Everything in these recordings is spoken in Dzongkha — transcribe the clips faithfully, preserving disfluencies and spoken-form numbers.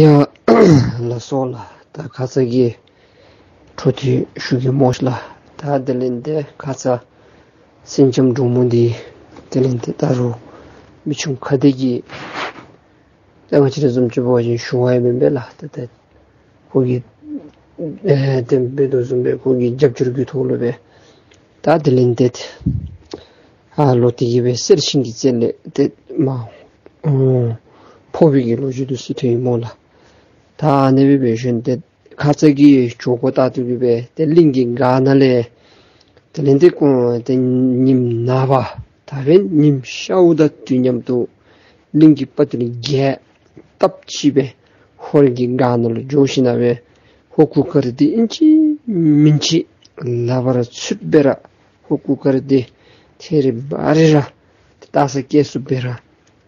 ཡ་ལགས་སོ་ལགས། ད་ཁ་ཙ་གི་འཕྲོ་མཐུད་ཞུ་གེ་སྨོ་ལགས། ད་དེ་ལས་ཏེ་ཁ་ཙ་སེང་ལྕམ་འབྲུག་མོ་འདི་དེ་ལས་ཏེ་ད་རུང་མི་ཆུང་ཁ་བདེ་གིས་ད་ང་བཅས་ར་བཟུམ་ཅིག་འབད་བ་ཅིན་ཞུ་བ་ཡང་མེན་པས་ལགས། ད་ད་ཁོ་གིས་ཨེ་དེ་འབད་དོ་བཟུམ་སྦེ་ཁོ་གིས་རྒྱབ་སྐྱོར་གྱི་ཐོག་ལུ་སྦེ་ད་དེ་ལས་ཏེ་ཨ་ལོག་སྟེ་གི་སྦེ་གསེར་ཤིང་གི་རྩེ་ལས་ཏེ་མར་ཨོ་འཕོ་བའི་གི་ལོ་རྒྱུས་འདི་ཚུ་ཐོན་ཡི་སྨོ་ལགས། ད་ཨ་ནི་སྦེ་འབད་ཞིནམ་ཏེ་ཁ་ཙ་གི་ཇོ་ཁོ་ད་ལྟོ་གི་སྦེ་ཏེ་གླིང་གི་སྒར་ནང་ལས་དེ་ལས་ཏེ་ཁོང་ཏེ་ཉིནམ་ནངས་པ་ད་འབདན་ཉིམ་ཤརཝ་དང་དུས་མཉམ་དུ་གླིང་གི་དཔའ་བརྟུལ་རྒྱལཔོ་སྟབས་གཅིག་སྦེ་ཧོར་གྱི་སྒར་ནང་ལུ་འགྱོ་ཞིནམ་སྦེ་ཧོར་གུར་དཀར་འདི་ཨིན་ཅི་མིན་ཅི་ལག་པར་ཚུད་སྦེ་ར་ཧོར་གུར་དཀར་འདི་ཐད་རི་བ་རི་ར་ཏེ་ལྟ་ས་སྐྱེལ་ཚུགསཔ་སྦེ་ར་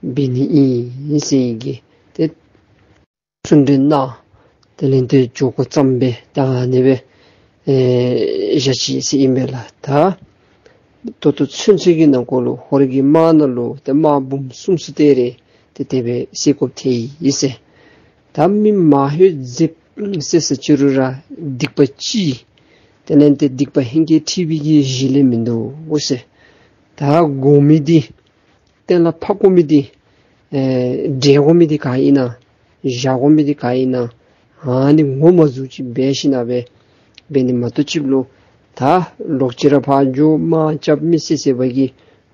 འབད་ནི་ཨིན་ཟེར་གི་ཏེ་གསུང་གྲོས་གནང་། དེ་ལས་ཏེ་ཇོ་ཁོ་བརྩམས་སྦེ་ད་ཨ་ནི་སྦེ་ཨེ་བཞག་ཅི་ཟེར་ཨིན་པས་ལགས། ད་ད་ལྟོ་ཚུན་ཚོད་ཀྱི་ནང་འཁོད་ལུ་ཧོར་གྱི་དམག་ནང་ལུ་ཏེ་དམག་འབུམ་གསུམ་ཙམ་དེ་རེ་ཏེ་དེ་སྦེ་བསད་དགོཔ་ཐལ་ཡི་ཟེར། ད་མི་མང་ཤོས་འཛེམ་བསད་ས་ཅི་རུང་ར་སྡིག་པ་ཅིག་དེ་ལས་ཏེ་སྡིག་པ་ཧེང་སྐལ་འཁྲི་བའི་གི་གཞི་ལས་མིན་འདུག་ཟེར། ད་དགོ་མི་འདི་གཏན་ལ་ཕབ་དགོ་མི་འདི་ཨེ་འབྲལ་དགོ་མི་འདི་ག་ཨིན་ན་བཞག་དགོ་མི་འདི་ག་ཨིན་ན་ཨ་ནི་ངོ་མ་བཟུང་ཅིག་འབད་ཞིནམ་སྦེ་འབད་ནི་མ་གཏོགས་ཅིག་ལུ་ད་ལོག་ཅི་ར་ཕར་འགྱོ་དམག་རྐྱབ་མི་བསད་བསད་པ་གི་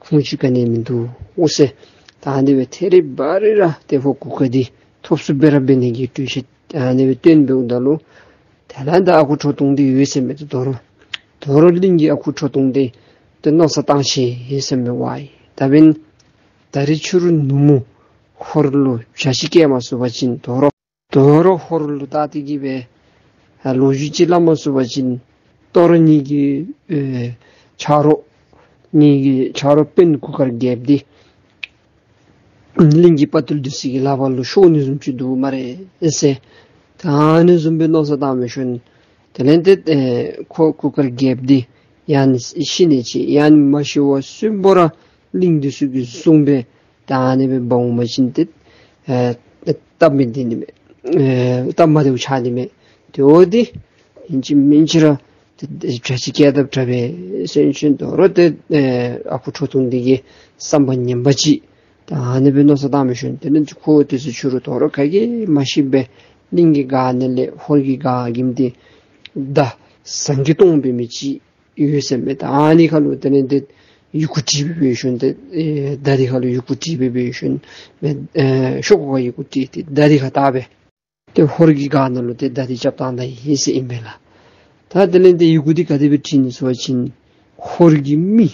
ཁུངས་ཅིག་ག་ནི་མིན་འདུག་ཟེར། ད་ཨ་ནི་སྦེ་ཐད་རི་བ་རི་ར་ཏེ་ཧོར་གུར་དཀར་འདི་ཐོབ་ཚུགསཔ་སྦེ་ར་འབད་ནི་གི་གྲོས་གཞི་ཨ་ནི་སྦེ་བཏོན་འབདཝ་ད་ལུ་དེ་ལས་ད་ཨ་ཁུ་ཁྲོ་ཐུང་འདི་ཡོད་ཟེར་མི་འདི་དོ་རུང་དོ་རུང་གླིང་གི་ཨ་ཁུ་ཁྲོ་ཐུང་འདི་ཏེ་མནོ་བསམ་བཏང་ཅི་ཟེར་མི་ཝའི་ད་འབདན་ད་རིས་ཕྱི་རུ་ནུབ་མོ་ཧོར་ལུ་བྱ་ཅིག་སྐྱེལ་མ་ཚུགས་པ་ཅིན་དོ་རུང་དོ་རུང་ཧོར་ལུ་ད་ཏེ་གི་སྦེ་ཨ་ལོ་རྒྱུས་ཅིག་སླབ་མ་ཚུགས་པ་ཅིན་དོ་རུང་ངེ་གི་ཨེ་ཆ་རོགས་ངེ་གི་ཆ་རོགས་དཔོན་གུར་དཀར་རྒྱལཔོ་འདི་གླིང་གི་དཔའ་བརྟུལ་འདི་ཚུ་གི་ལག་པར་ལུ་ཤོར་ནི་བཟུམ་ཅིག་འདུག་སྨ་རེ་ཟེར། ད་ཨ་ནི་བཟུམ་སྦེ་མནོ་བསམ་བཏང་སྦེ་ཞིནམ་དེ་ལས་ཏེ་ཨེ་ཁོ་གུར་དཀར་རྒྱལཔོ་འདི་ཡང་ན་ཤི་ནི་ཅིག་ཡང་ན་མ་ཤི་བར་གསོན་པོ་ར་གླིང་འདི་ཚུ་གིས་བཟུང་སྦེ་ད་ཨ་ནི་སྦེ་འབག་འོང་པ་ཅིན་ཏེ་ཨེ་སྟབས་མི་བདེ་ནི་མས། ཨེ་སྟབས་མ་བདེཝ་ཆགས་ནི་མས། དེ་འབདཝ་ད་ཨིན་ཅི་མིན་ཅི་ར་ཏེ་བྱ་ཅིག་སྐྱེལ་དཔ་དྲག་པས་ཟེར་ཞིནམ་དོ་རུང་ཏེ་ཨེ་ཨ་ཁུ་ཁྲོ་ཐུང་འདི་གིས་བསམ་པ་ངན་པ་ཅིག་ད་ཨ་ནི་སྦེ་མནོ་བསམ་བཏང་སྦེ་ཞིནམ་དེ་ལས་ཁོ་འདི་ཚུ་ཕྱི་རུ་དོ་རུང་ག་གིས་མ་ཤེས་པར་གླིང་གི་སྒར་ནང་ལས་ཧོར་གྱི་སྒར་གྱི་མི་འདི་མདའ་ཟངས་ཀྱི་ལྟོང་འབད་མི་ཅིག་ཡོད་ཟེར་མས། ད་ཨ་ནི་ཁར་ལུ་དེ་ལས་ཏེ་ཡི་གུ་བྲིས་སྦེ་འབད་ཞིནམ་ཏེ་ཨེ་མདའ་འདི་ཁར་ལུ་ཡི་གུ་བྲིས་སྦེ་འབད་ཞིནམ་ཨེ་ཤོག་ཀུ་ཁར་ཡི་གུ་བྲིས་ཏེ་མདའ་འདི་ཁར་བཏགས་སྦེ་ཏེ་ཧོར་གྱི་སྒར་ནང་ལུ་ཏེ་མདའ་འདི་རྐྱབ་བཏང་ད་ཡི་ཟེར་ཨིན་པས་ལགས། ད་དེ་ལས་ཏེ་ཡི་གུ་འདི་ག་དེ་སྦེ་བྲིས་ནུག་ཟེར་བ་ཅིན་ཧོར་གྱི་མི་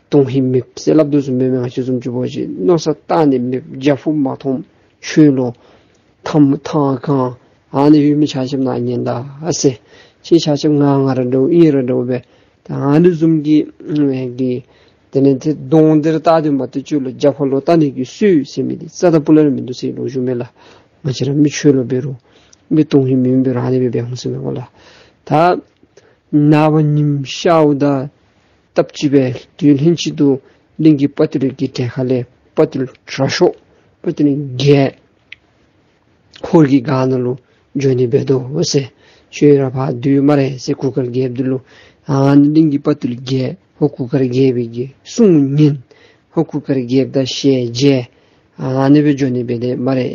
དོན་ཧིང་མེདཔ་ཟེར་སླབ་དོ་བཟུམ་སྦེ་མས། ང་བཅས་བཟུམ་ཅིག་འབད་བ་ཅིན་མནོ་བསམ་བཏང་ནི་མེད། རྒྱ་སྦོམ་མ་མཐོང་ཆོས་ལུ་ཐང་ཐང་གང་ཨ་ནི་ཡོད་མི་ཆ་ཁྱབ་ནཱ་ཉན་ད་ཨ་ཟེར། ཁྱེད་ཆ་ཁྱབ་ང་ང་ར་འདྲཝ་ཨིན་ར་འདྲཝ་སྦེ་ད་ཨ་ནི་བཟུམ་གྱི་ཨེ་གི་དེ་ལས་ཏེ་གདོང་འདི་ར་བལྟ་སྟེ་མ་གཏོགས་ཁྱོད་ལུ་རྒྱབ་ཁ་ལོག་བལྟ་ནི་གི་སྲོལ་ཟེར་མི་འདི་རྩ་དང་སྤུ་ལས་ར་མིན་འདུག་ཟེར་ལོ་རྒྱུས་མས་ལགས། ང་བཅས་ར་མི་ཆོས་ལུ་འབད་རུང་མི་དོན་ཧིང་མེདཔ་འབད་རུང་ཨ་ནི་སྦེ་འབད་འོང་ཟེར་མས་གོ་ལགས། ད་ནངས་པ་ཉིམ་ཤརཝ་དང་སྟབས་གཅིག་སྦེ་དུས་ལྷན་ཅིག་ཏུ་གླིང་གི་དཔའ་བརྟུལ་གྱི་གྲལ་ཁ་ལས་དཔའ་བརྟུལ་དྲག་ཤོས་དཔའ་བརྟུལ་རྒྱལཔོ་ཧོར་གྱི་སྒར་ནང་ལུ་འགྱོ་ནི་འབད་དོ་ཟེར། ཁྱོད་ར་ཕར་སྡོད་སྨ་རེ་ཟེར། གུར་དཀར་རྒྱལཔོ་འདི་ལུ་ཨ་ནི་གླིང་གི་དཔའ་བརྟུལ་རྒྱལཔོ་ཧོར་གུར་དཀར་རྒྱལ་པོའི་གི་གསུང་ཉན། ཧོར་གུར་དཀར་རྒྱལཔོ་དང་ཞལ་མཇལ་ཨ་ནི་སྦེ་འགྱོ་ནི་འབད་དེ་སྨ་རེ་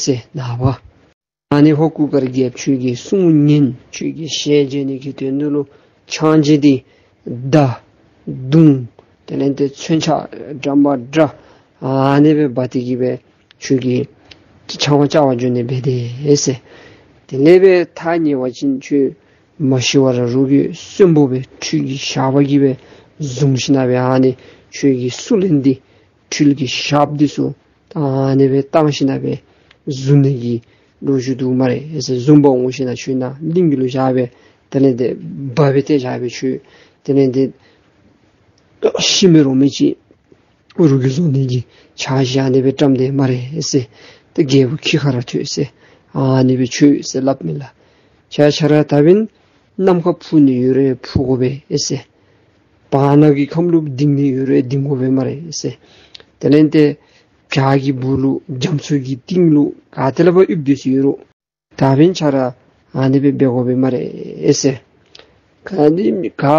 ཟེར། ནངས་པ་ཨ་ནི་ཧོར་གུར་དཀར་རྒྱལཔོ་ཁྱོད་ཀྱི་གསུང་ཉན་ཁྱོད་ཀྱི་ཞལ་མཇལ་ནི་གི་དོན་དུ་ལུ་ཕྱག་མཇལ་འདི་མདའ་མདུང་དེ་ལས་ཏེ་མཚོན་ཆ་འདྲ་མ་འདྲ་ཨ་ནི་སྦེ་འབག་སྟེ་གི་སྦེ་ཁྱོད་ཀྱི་ཕྱག་དབང་བཅར་བར་འགྱོ་ནི་འབད་དེ་ཟེར། དེ་ལས་སྦེ་ཐག་ཉེ་བ་ཅིན་ཁྱོད་མ་ཤི་བར་ར་རོགས་ཀྱིས་གསོན་པོ་སྦེ་ཁྲུས་ཀྱི་ཞགས་པ་གིས་སྦེ་བཟུང་ཞིནམ་སྦེ་ཨ་ནི་ཁྱོད་ཀྱི་གསུང་ལན་འདི་ཁྲུས་ཀྱི་ཞགསཔ་འདི་ཚུ་ད་ཨ་ནི་སྦེ་བཏང་ཞིནམ་སྦེ་བཟུང་ནི་གི་ལོ་རྒྱུས་འདུག་སྨ་རེ་ཟེར། བཟུང་འབག་འོང་ཞིནམ་ཁྱོད་ནཱ་གླིང་གི་ལུ་བཞག་སྦེ་དེ་ལས་ཏེ་འབག་སྦེ་ཏེ་བཞག་སྦེ་ཁྱོད་དེ་ལས་ཏེ་ཤི་མི་རོགས་མི་ཅིག་རོགས་ཀྱིས་བཟུང་ནི་གི་ཕྱག་བཞེས་ཨ་ནི་སྦེ་བཀྲམ་དེ་སྨ་རེ་ཟེར། ཏེ་རྒྱལ་པོ་ཁྱི་ཁར་ཐོན་ཟེར་ཨ་ནི་སྦེ་ཁྱོད་ཟེར་སླབ་མས་ལགས། ཁྱེད་ཁྱེད་ར་ད་འབདན་ནམ་མཁའ་འཕུར་ནི་ཡོད་རུང་འཕུར་དགོ་པས་ཟེར། བར་སྣང་གི་ཁམས་ལུ་ལྡིང་ནི་ཡོད་རུང་ལྡིང་དགོ་པས་སྨ་རེ་ཟེར། དེ་ལས་ཏེ་ བྱག་གི་སྦུག་ལུ་རྒྱ་མཚོ་གི་གཏིང་ལུ་ག་ཏེ་ལས་ཕར་ཡིབ་སྡོད་སོ་ཡི་རུང་ད་འབདན་ཁྱོད་ར་ཨ་ནི་སྦེ་འབད་དགོ་པས་སྨ་རེ་ཟེར། ག་ནི་ག་ཨ་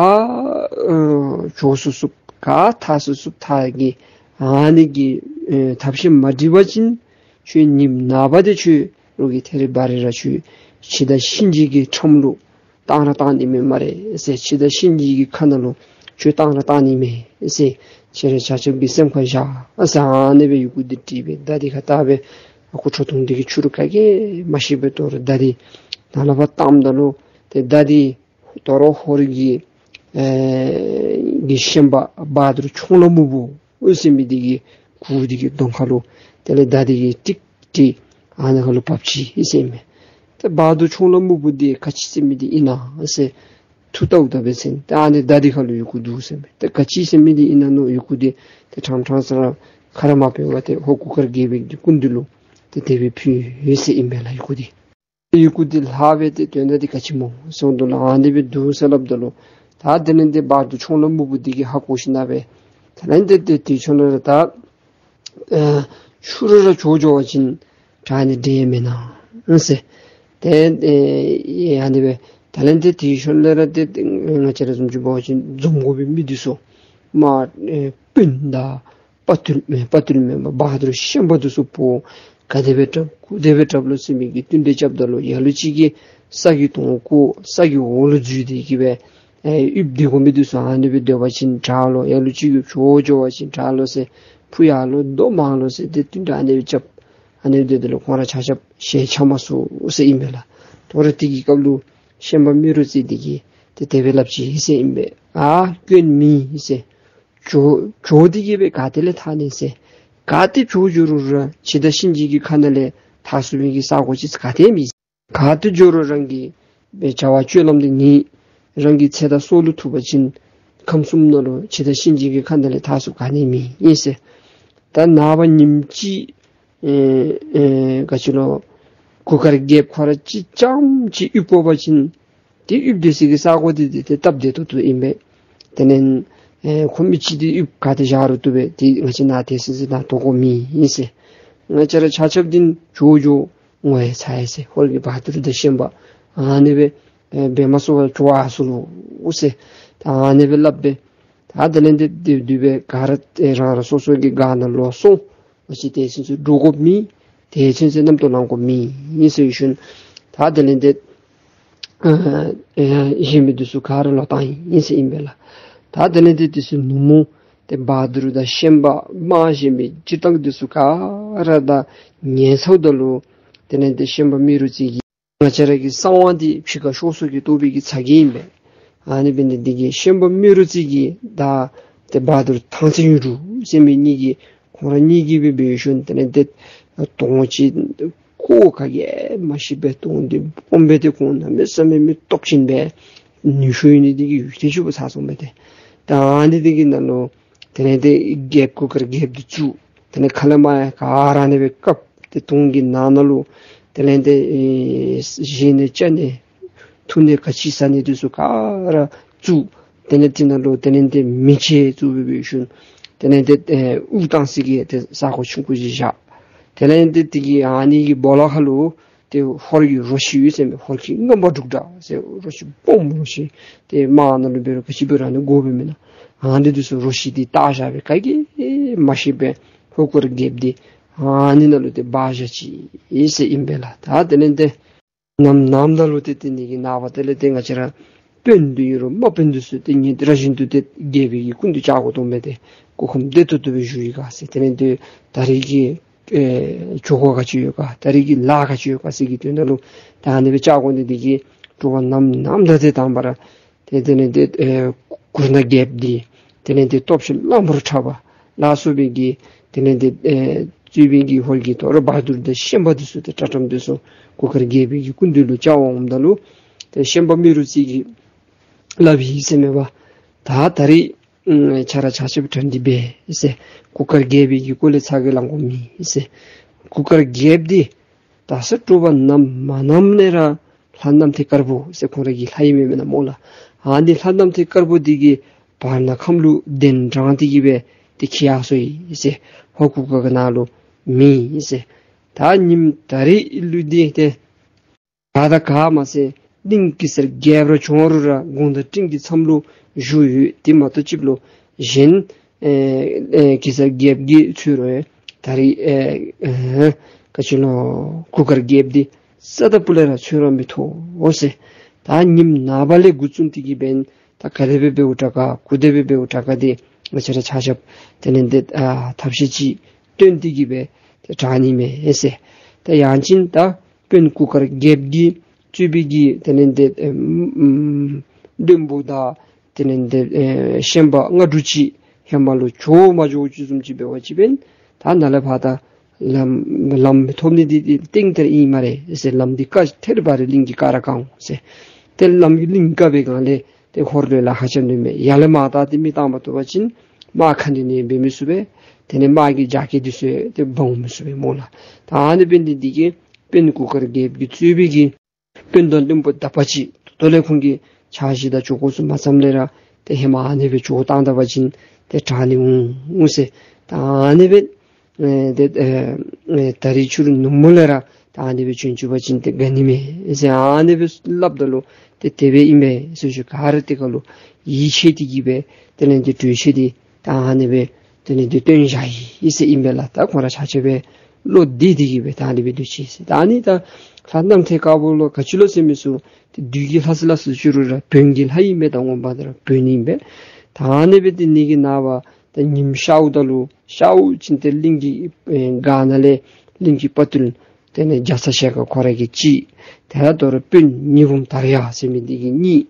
འགྱོ་ཚུགས་ཚུགསཔ་ག་ཐར་ཚུགས་ཚུགསཔ་ཐར་གི་ཨ་ནི་གི་ཨེ་ཐབས་ཤེས་མ་འགྲིག་པ་ཅིན་ཁྱོད་ཉིནམ་ནངས་པ་འདི་ཁྱོད་རོགས་ཀྱིས་ཐད་རི་བ་རི་ར་ཁྱོད་འཆི་བདག་གཤིན་རྗེ་གི་ཁྲམ་ལུ་བཏང་ར་བཏང་ནི་མས་སྨ་རེ་ཟེར། འཆི་བདག་གཤིན་རྗེ་གི་ཁ་ནང་ལུ་ཁྱོད་བཏང་ར་བཏང་ནི་མས་ཟེར། ཁྱོད་ར་ཆ་ཁྱབ་ཀྱིས་སེམས་ཁར་བཞག་ཟེར། ཨ་ནི་སྦེ་ཡི་གུ་འདི་བྲིས་སྦེ་མདའ་འདི་ཁར་བཏགས་སྦེ་ཨ་ཁུ་ཁྲོ་ཐུང་འདི་གིས་ཚུར་ག་གིས་མ་ཤེས་པར་དོ་རུང་མདའ་འདི་ནང་ལས་ཕར་བཏངམ་ད་ལུ་ཏེ་མདའ་འདི་དོ་རུང་ཧོར་གྱི་ཨེ་གི་ཤན་པ་བ་དུར་ཆོང་ལ་སྨུག་པོ་ཟེར་མི་འདི་གི་གུར་འདི་གི་གདོང་ཁ་ལུ་དེ་ལས་མདའ་འདི་གིས་ཀྲིག་ཀྲི་ཨ་ནི་ཁ་ལུ་བབས་ཅི་ཟེར་མས། ཏེ་བ་དུར་ཆོང་ལ་སྨུག་པོ་འདི་ག་ཅི་ཟེར་མི་འདི་ཨིན་ན་ཟེར་ཐུགས་བལྟཝ་ད་འབད་ཞིནམ་ཏེ་ཨ་ནི་མདའ་འདི་ཁ་ལུ་ཡི་གུ་འདུག་ཟེར་མས། ཏེ་ག་ཅི་ཟེར་མི་འདི་ཨིན་ན་མནོ་ཡི་གུ་འདི་ཏེ་ཕྲང་ཕྲང་ས་ར་ཁ་ར་མ་ཕབ་པར་ཏེ་ཧོར་གུར་དཀར་རྒྱལ་པོའི་གི་སྐུ་མདུན་ལུ་ཏེ་དེ་སྦེ་ཕུལ་ཡི་ཟེར་ཨིན་པས་ལགས། ཡི་གུ་འདི་ཡི་གུ་འདི་ལྷག་པའི་ཏེ་དོན་དག་འདི་ག་ཅི་སྨོ་ཟེརཝ་ད་ལུ་ཨ་ནི་སྦེ་འདུག་ཟེར་སླབ་ད་ལུ་ད་དེ་ལས་ཏེ་བ་དུར་ཆོང་ལ་སྨུག་པོ་འདི་གིས་ཧ་གོ་ཞིནམ་ལས་དེ་ལས་ཏེ་དེ་ཚུན་ལུ་ར་ད་ཨ་ཤུལ་ལུ་ར་བྱོག་འགྱོ་བ་ཅིན་དྲག་ནི་འདྲ་མེན་ན་ཟེར། ཏེ་ཨེ་ཨ་ནི་སྦེ་དེ་ལས་ཏེ་དེ་ཚུན་ལུ་ར་ཏེ་ང་བཅས་ར་བཟུམ་ཅིག་འབད་བ་ཅིན་འཛོམས་དགོ་པའི་མི་འདི་ཚུ་མ་ཨེ་སྤུན་དང་དཔའ་བརྟུལ་མེན་དཔའ་བརྟུལ་མེན་པར་བ་དུར་ཤན་པ་འདི་ཚུ་བོ་ག་དེ་སྦེ་དྲག་གུ་དེ་སྦེ་དྲག་ལོ་ཟེར་མི་གི་བསྟུན་གྲོས་རྐྱབ་ད་ལུ་ལ་ལུ་ཅིག་གིས་ས་གི་དོང་བརྐོ་ས་གི་འོག་ལུ་འཛུལ་ཏེ་གི་སྦེ་ཨེ་ཡིབ་སྡོད་དགོ་མི་འདི་ཚུ་ཨ་ནི་སྦེ་སྡོད་པ་ཅིན་དྲག་ལོ། ལ་ལུ་ཅིག་གིས་བྱོག་འགྱོ་བ་ཅིན་དྲག་ལོ་ཟེར། ཕུ་ཡར་ལོ་རྡོ་མར་ལོ་ཟེར་ཏེ་བསྟུན་གྲོས་ཨ་ནི་སྦེ་རྐྱབ། ཨ་ནི་སྦེ་སྡོད་ད་ལུ་ཁོང་ར་ཆ་ཁྱབ་ཞལ་ཆ་མ་སོང་ཟེར་ཨིན་པས་ལགས། དོ་རུང་དེ་གི་སྐབས་ལུ་ཤན་པ་རྨེ་རུ་རྩེ་འདི་གིས་ཏེ་དེ་སྦེ་སླབ་ཅི་ཟེར་ཨིན་པས། ཨ་སྐྱོན་མེད་ཟེར། བྱོག་བྱོག་སྟེ་གི་སྦེ་ག་ཏེ་ལས་ཐར་ནི་ཟེར། ག་ཏེ་བྱོག་འགྱོ་རུང་ར་འཆི་བདག་གཤིན་རྗེ་གི་ཁ་ནང་ལས་ཐར་ཚུགས་པའི་གི་ས་གོ་ཅིག་ག་ཏེ་མེད། ག་ཏེ་འགྱོ་རུང་རང་གི་སྦེ་བྱ་བ་སྤྱོད་ལམ་འདི་ནི་རང་གི་ཚེ་དང་སྲོག་ལུ་ཐུག་པ་ཅིན་ཁམས་གསུམ་ནང་ལུ་འཆི་བདག་གཤིན་རྗེ་གི་ཁ་ནང་ལས་ཐར་ཚུགས་ག་ནི་མེད་ཨིན་ཟེར། ད་ནངས་པ་ཉིནམ་གཅིག་ཨེ་ཨེ་ག་ཅི་ལོ་གུར་དཀར་རྒྱལཔོ་ཁོ་ར་གཅིག་རྐྱངམ་གཅིག་ཡིབ་དགོ་པ་ཅིན་ཏེ་ཡིབ་སྡོད་སའི་གི་ས་གོ་འདི་ཏེ་ཏེ་སྟབས་བདེ་ཏོག་ཏོ་ཨིན་པས། དེ་ལས་ཨེ་ཁོ་མི་གཅིག་འདི་ཡིབ་ག་ཏེ་བཞག་རུང་བཏུབ་པས། ཏེ་ང་བཅས་ནཱ་ཏེ་སི་སི་ནཱ་དོ་དགོཔ་མེད་ཨིན་ཟེར། ང་བཅས་ར་ཆ་ཁྱབ་འདི་བྱོག་འགྱོ་ངོ་ཡང་ཚ་ཡི་ཟེར། ཧོར་གྱི་བ་དུར་དང་ཤན་པ་ཨ་ནི་སྦེ་ཨེ་འབད་མ་ཚུགས་པར་བྱོག་ཡར་སོ་ལོ་ཟེར། ད་ཨ་ནི་སྦེ་སླབ་སྦེ་ད་དེ་ལས་ཏེ་དེ་དེ་སྦེ་ག་ར་ཨེ་རང་རང་སོ་སོ་གི་སྒར་ནང་ལོག་སོང་། ང་བཅས་ཏེ་ཚུན་ཚོད་འདྲོག་དགོཔ་མེད། ཏེ་ཚུན་ཚོད་རྣམ་རྟོག་ལང་དགོཔ་མེད་ཨིན་ཟེར་ཞུ་ནི། ད་དེ་ལས་ཏེ་ཨ་ཨེ་གཞན་མི་འདི་ཚུ་ག་ར་ལོག་བཏང་ཡི་ཨིན་ཟེར་ཨིན་པས་ལགས། ད་དེ་ལས་ཏེ་དེ་ཚུ་ནུབ་མོ་ཏེ་བ་དུར་དང་ཤན་པ་དམག་གཞན་མི་སྤྱིར་བཏང་འདི་ཚུ་ག་ར་ད་ཉལ་ཚརཝ་ད་ལུ་དེ་ལས་ཏེ་ཤན་པ་རྨེ་རུ་རྩེ་གིས་ང་བཅས་ར་གི་གསང་བ་འདི་ཕྱི་ཁར་ཤོར་སོང་གི་ལྟོས་པའི་གི་ཚ་གྱང་ཨིན་པས། ཨ་ནི་འབད་ནི་འདི་གིས་ཤན་པ་རྨེ་རུ་རྩེ་གིས་ད་ཏེ་བ་དུར་ཐང་རྩེ་ཡུ་རུ་ཟེར་མི་གཉིས་ཀྱིས་ཁོང་ར་གཉིས་ཀྱིས་སྦེ་འབད་ཞིནམ་དེ་ལས་ཏེ་དོང་ཅིག་བརྐོ་ག་གིས་མ་ཤེས་པར་དོང་འདི་སྦོམ་སྦེ་ཏེ་ཁོང་གནམ་མེད་ས་མེད་མི་སྟོབས་ཆེན་པས་ནུས་ཤུགས་ཡོད་ནི་འདི་གིས་ཡུད་ཐེངས་ཅིག་འབད་ཚར་སོང་མས་ཏེ། ད་ཨ་ནི་འདི་གི་ནང་ལུ་དེ་ལས་ཏེ་རྒྱལཔོ་གུར་དཀར་རྒྱལཔོ་འདི་བཙུགས། དེ་ལས་ཁ་ལས་མར་ཡང་ག་ར་ཨ་ནི་སྦེ་བཀབ། ཏེ་དོང་གི་ནང་ན་ལུ་དེ་ལས་ཏེ་ཨེ་བཞེས་ནི་བཅའ་ནི་འཐུང་ནི་ག་ཅི་ཟ་ནི་འདི་ཚུ་ག་ར་བཙུགས། དེ་ལས་དེ་ནང་ལུ་དེ་ལས་ཏེ་མེ་ལྕེ་བཙུགས་སྦེ་འབད་ཞིནམ་དེ་ལས་ཏེ་ཨེ་དབུགས་བཏང་སའི་གི་ཏེ་ས་གོ་ཆུང་ཀུ་ཅིག་བཞག། དེ་ལས་ཏེ་དེ་གི་ཨ་ནི་གི་སྦོ་ལོགས་ཁར་ལུ་ཏེ་ཧོར་གྱི་རོ་ཁྱི་ཡོད་ཟེར་མས། ཧོར་ཁྱི་རྔམ་པ་འབྲུག་སྒྲ་ཟེར་རོ་ཁྱི་སྦོམ་རོ་ཁྱི། ཏེ་དམག་ནང་ལུ་འབད་རུང་ག་ཅི་འབད་རུང་ཨ་ནི་དགོ་པས་མེན་ན། ཨ་ནི་འདི་ཚུ་རོ་ཁྱི་འདི་བཏགས་བཞག་སྦེ་ག་གིས་མ་ཤེས་པར་ཧོར་གུར་རྒྱལཔོ་འདི་ཨ་ནི་ནང་ལུ་ཏེ་སྦ་བཞག་ཅི་ཟེར་ཨིན་པས་ལགས། ད་དེ་ལས་ཏེ་ནམ་ནམ་ད་ལུ་ཏེ་དེ་ནི་གི་ནངས་པ་དེ་ལས་ཏེ་ང་བཅས་ར་དཔོན་འདི་ཡོད་རུང་དམག་དཔོན་འདི་ཚུ་ཏེ་ཉིན་རེ་བཞིན་དུ་ཏེ་རྒྱལ་པོའི་གི་སྐུ་མདུན་བཅར་དགོ་དོ་མས་ཏེ། སྐུ་ཁམས་བདེ་ཏོག་ཏོ་སྦེ་བཞུགས་ཡི་ག་ཟེར། དེ་ལས་ཏེ་ད་རེས་ཀྱི་ཨེ་བྱོག་ག་ག་ཅི་ཡོད་ག། ད་རེས་ཀྱི་ལཱ་ག་ཅི་ཡོད་ག་ཟེར་གྱི་དོན་དག་ལུ་ད་ཨ་ནི་སྦེ་བཅར་དགོ་ནི་འདི་གིས་དྲོ་པ་ནམ་ནམ་ད་ཏེ་དང་པ་ར་ཏེ་དེ་ལས་ཏེ་ཨེ་གུར་ནག་རྒྱལཔོ་འདི་དེ་ལས་ཏེ་སྟོབས་ཤུགས་གླང་པོར་ཁྲབ་པ་ལ་སོགས་པའི་གི་དེ་ལས་ཏེ་ཨེ་གཙོས་པའི་གི་ཧོར་གྱི་དོ་རུང་བ་དུར་དང་ཤན་པ་འདི་ཚུ་ཏེ་དྲག་དྲག་འདི་ཚུ་གུར་དཀར་རྒྱལ་པོའི་གི་སྐུ་མདུན་ལུ་བཅར་འོངམ་ད་ལུ་ཏེ་ཤན་པ་རྨེ་རུ་རྩེ་གིས་སླབ་ཡི་ཟེར་མས་པ། ད་ད་རེས་ཨམ་ཁྱོད་ར་ཆ་ཁྱབ་གྲ་སྒྲིག་འབད་ཟེར། གུར་དཀར་རྒྱལ་པོའི་གི་སྐོར་ལས་ཚ་གྱང་ལང་དགོཔ་མེད་ཟེར། གུར་དཀར་རྒྱལཔོ་འདི་ད་ས་དྲོ་པ་ནམ་མ་ནམ་ལས་ར་ལྷ་གནམ་ཐེ་དཀར་པོ་ཟེར་ཁོང་ར་གི་ལྷ་ཨིན་མས་མེན་ན་སྨོ་ལགས། ཨ་ནི་ལྷ་གནམ་ཐེ་དཀར་པོ་འདི་གིས་བར་ན་ཁམས་ལུ་གདན་དྲངས་ཏེ་གི་སྦེ་ ཏེ་འཁྱིད་ཡར་སོ་ཡི་ཟེར། ཧོར་གུར་དཀར་གྱི་ནང་ལུ་མེད་ཟེར། ད་ཉིནམ་ད་རིས་ལུ་འདི་ཏེ་ག་དང་ག་མ་ཚད་གླིང་གེ་སར་རྒྱལཔོ་ར་བྱོན་རུང་ར་དགུང་དང་སྤྲིན་གྱི་མཚམས་ལུ་བཞུགས་ཡོད། དེ་མ་གཏོགས་ཅིག་ལུ་གཞན་ཨེ་ཨེ་གེ་སར་རྒྱལཔོ་གིས་ཚུར་རོ་ད་རིས་ཨེ་ཨེ་ག་ཅི་ལོ་གུར་དཀར་རྒྱལཔོ་འདི་རྩ་དང་སྤུ་ལས་ར་ཚུར་ར་མི་ཐོབ་འོང་ཟེར། ད་ཉིནམ་ནངས་པ་ལས་འགོ་བཙུགས་ཏེ་གི་འབདན་ད་ག་དེ་སྦེ་འབདཝ་དྲག་ག་གུ་དེ་སྦེ་འབདཝ་དྲག་ག་འདི་ང་བཅས་ར་ཆ་ཁྱབ་དེ་ལས་འདི་ཨ་ཐབས་ཤེས་ཅིག་སྟོན་ཏེ་གི་སྦེ་ཏེ་དྲག་ནི་མས་ཟེར། ད་ཡང་ཅིན་ད་དཔོན་གུར་དཀར་རྒྱལཔོ་གིས་གཙོས་པའི་གི་དེ་ལས་འདི་ཨེ་ཨམ་བློན་པོ་དང་དེ་ལས་འདི་ཨེ་ཤན་པ་ལྔ་དྲུག་ཅིག་ཧེ་མ་ལུ་འགྱོ་མ་འགྱོ་ཅིག་བཟུམ་ཅིག་འབད་བ་ཅིན་འབདན་ད་ནཱ་ལས་ཕར་ད་ལམ་ལམ་མི་ཐོབ་ནི་འདི་ཏན་ཏན་ཨིན་སྨ་རེ་ཟེར། ལམ་འདི་བཀག་ཐེར་བ་རེ་གླིང་གི་བཀག་ར་བཀག་འོང་ཟེར། ཏེ་ལམ་གླིང་བཀག་པའི་སྒང་ལས་ཏེ་ཧོར་ལུ་ལཱ་ཁག་ཆེ་འདུག་མས། ཡར་ལས་མར་ད་ཏེ་མི་བཏང་མ་བཏུབ་པ་ཅིན་མར་ཁ་འདི་ནི་འབད་མི་ཚུགས་པས། དེ་ལས་མར་གྱི་རྒྱ་སྐྱེད་འདི་ཚུ་ཏེ་འབག་འོང་མི་ཚུགས་པས་སྨོ་ལགས། ད་ཨ་ནི་འབད་ནི་འདི་གིས་དཔོན་གུར་དཀར་རྒྱལཔོ་གིས་གཙོས་པའི་གི་དཔོན་དང་བློན་པོ་དག་པ་ཅིག་ད་ལྟོ་ལས་ཁོང་གི་ཕྱག་བཞེས་དང་ཇོ་ཁོ་ཚུ་མ་ཚངམ་ལས་ར་ཏེ་ཧེ་མ་ཨ་ནི་སྦེ་ཇོ་བཏང་ད་པ་ཅིན་ཏེ་དྲག་ནི་འོང་འོང་ཟེར། ད་ཨ་ནི་སྦེ་ཨེ་ཏེ་ཨེ་ཨེ་ད་རིས་ཕྱི་རུ་ནུབ་མོ་ལས་ར་ད་ཨ་ནི་སྦེ་བྱོན་བཅུག་པ་ཅིན་ཏེ་དགའ་ནི་མས་ཟེར་ཨ་ནི་སྦེ་སླབ་ད་ལུ་ཏེ་དེ་སྦེ་ཨིན་པས་ཟེར་ཞུ། ག་ར་དེ་ཁར་ལུ་ཡིད་ཆེས་ཏེ་གི་སྦེ་དེ་ལས་ཏེ་གྲོས་བྱས་ཏེ་ད་ཨ་ནི་སྦེ་དེ་ལས་ཏེ་སྟོན་བཞག་ཡི་ཟེར་ཨིན་པས་ལགས། ད་ཁོང་ར་ཆ་ཁྱབ་སྦེ་བློ་བདེ་སྟེ་གི་སྦེ་ད་ཨ་ནི་སྦེ་སྡོད་ཅི་ཟེར། ད་ཨ་ནི་ད་ལྷ་གནམ་ཐེལ་དཀར་པོ་ལུ་ག་ཅི་ལོ་ཟེར་མི་ཚུ་ཏེ་བདུད་ཀྱི་ལྷ་སྲིན་ལ་སོགས་ཅིག་རུང་ར་བོན་གྱི་ལྷ་ཨིན་པས། ད་ངོ་མ་འདི་ར་བོན་ཨིན་པས། ད་ཨ་ནི་སྦེ་ཏེ་ནི་གི་ནངས་པ་ད་ཉིམ་ཤརཝ་ད་ལུ་ཤརཝ་ཅིན་ཏེ་གླིང་གི་ཨེ་སྒར་ནང་ལས་གླིང་གི་དཔའ་བརྟུལ་དེ་ལས་རྒྱ་ཚ་ཞལ་དཀར་ཁོ་ར་གིས་གཅིག། དེ་ལས་དོ་རུང་དཔོན་ཉི་འབུམ་དར་ཡག་ཟེར་མི་འདི་གིས་གཉིས།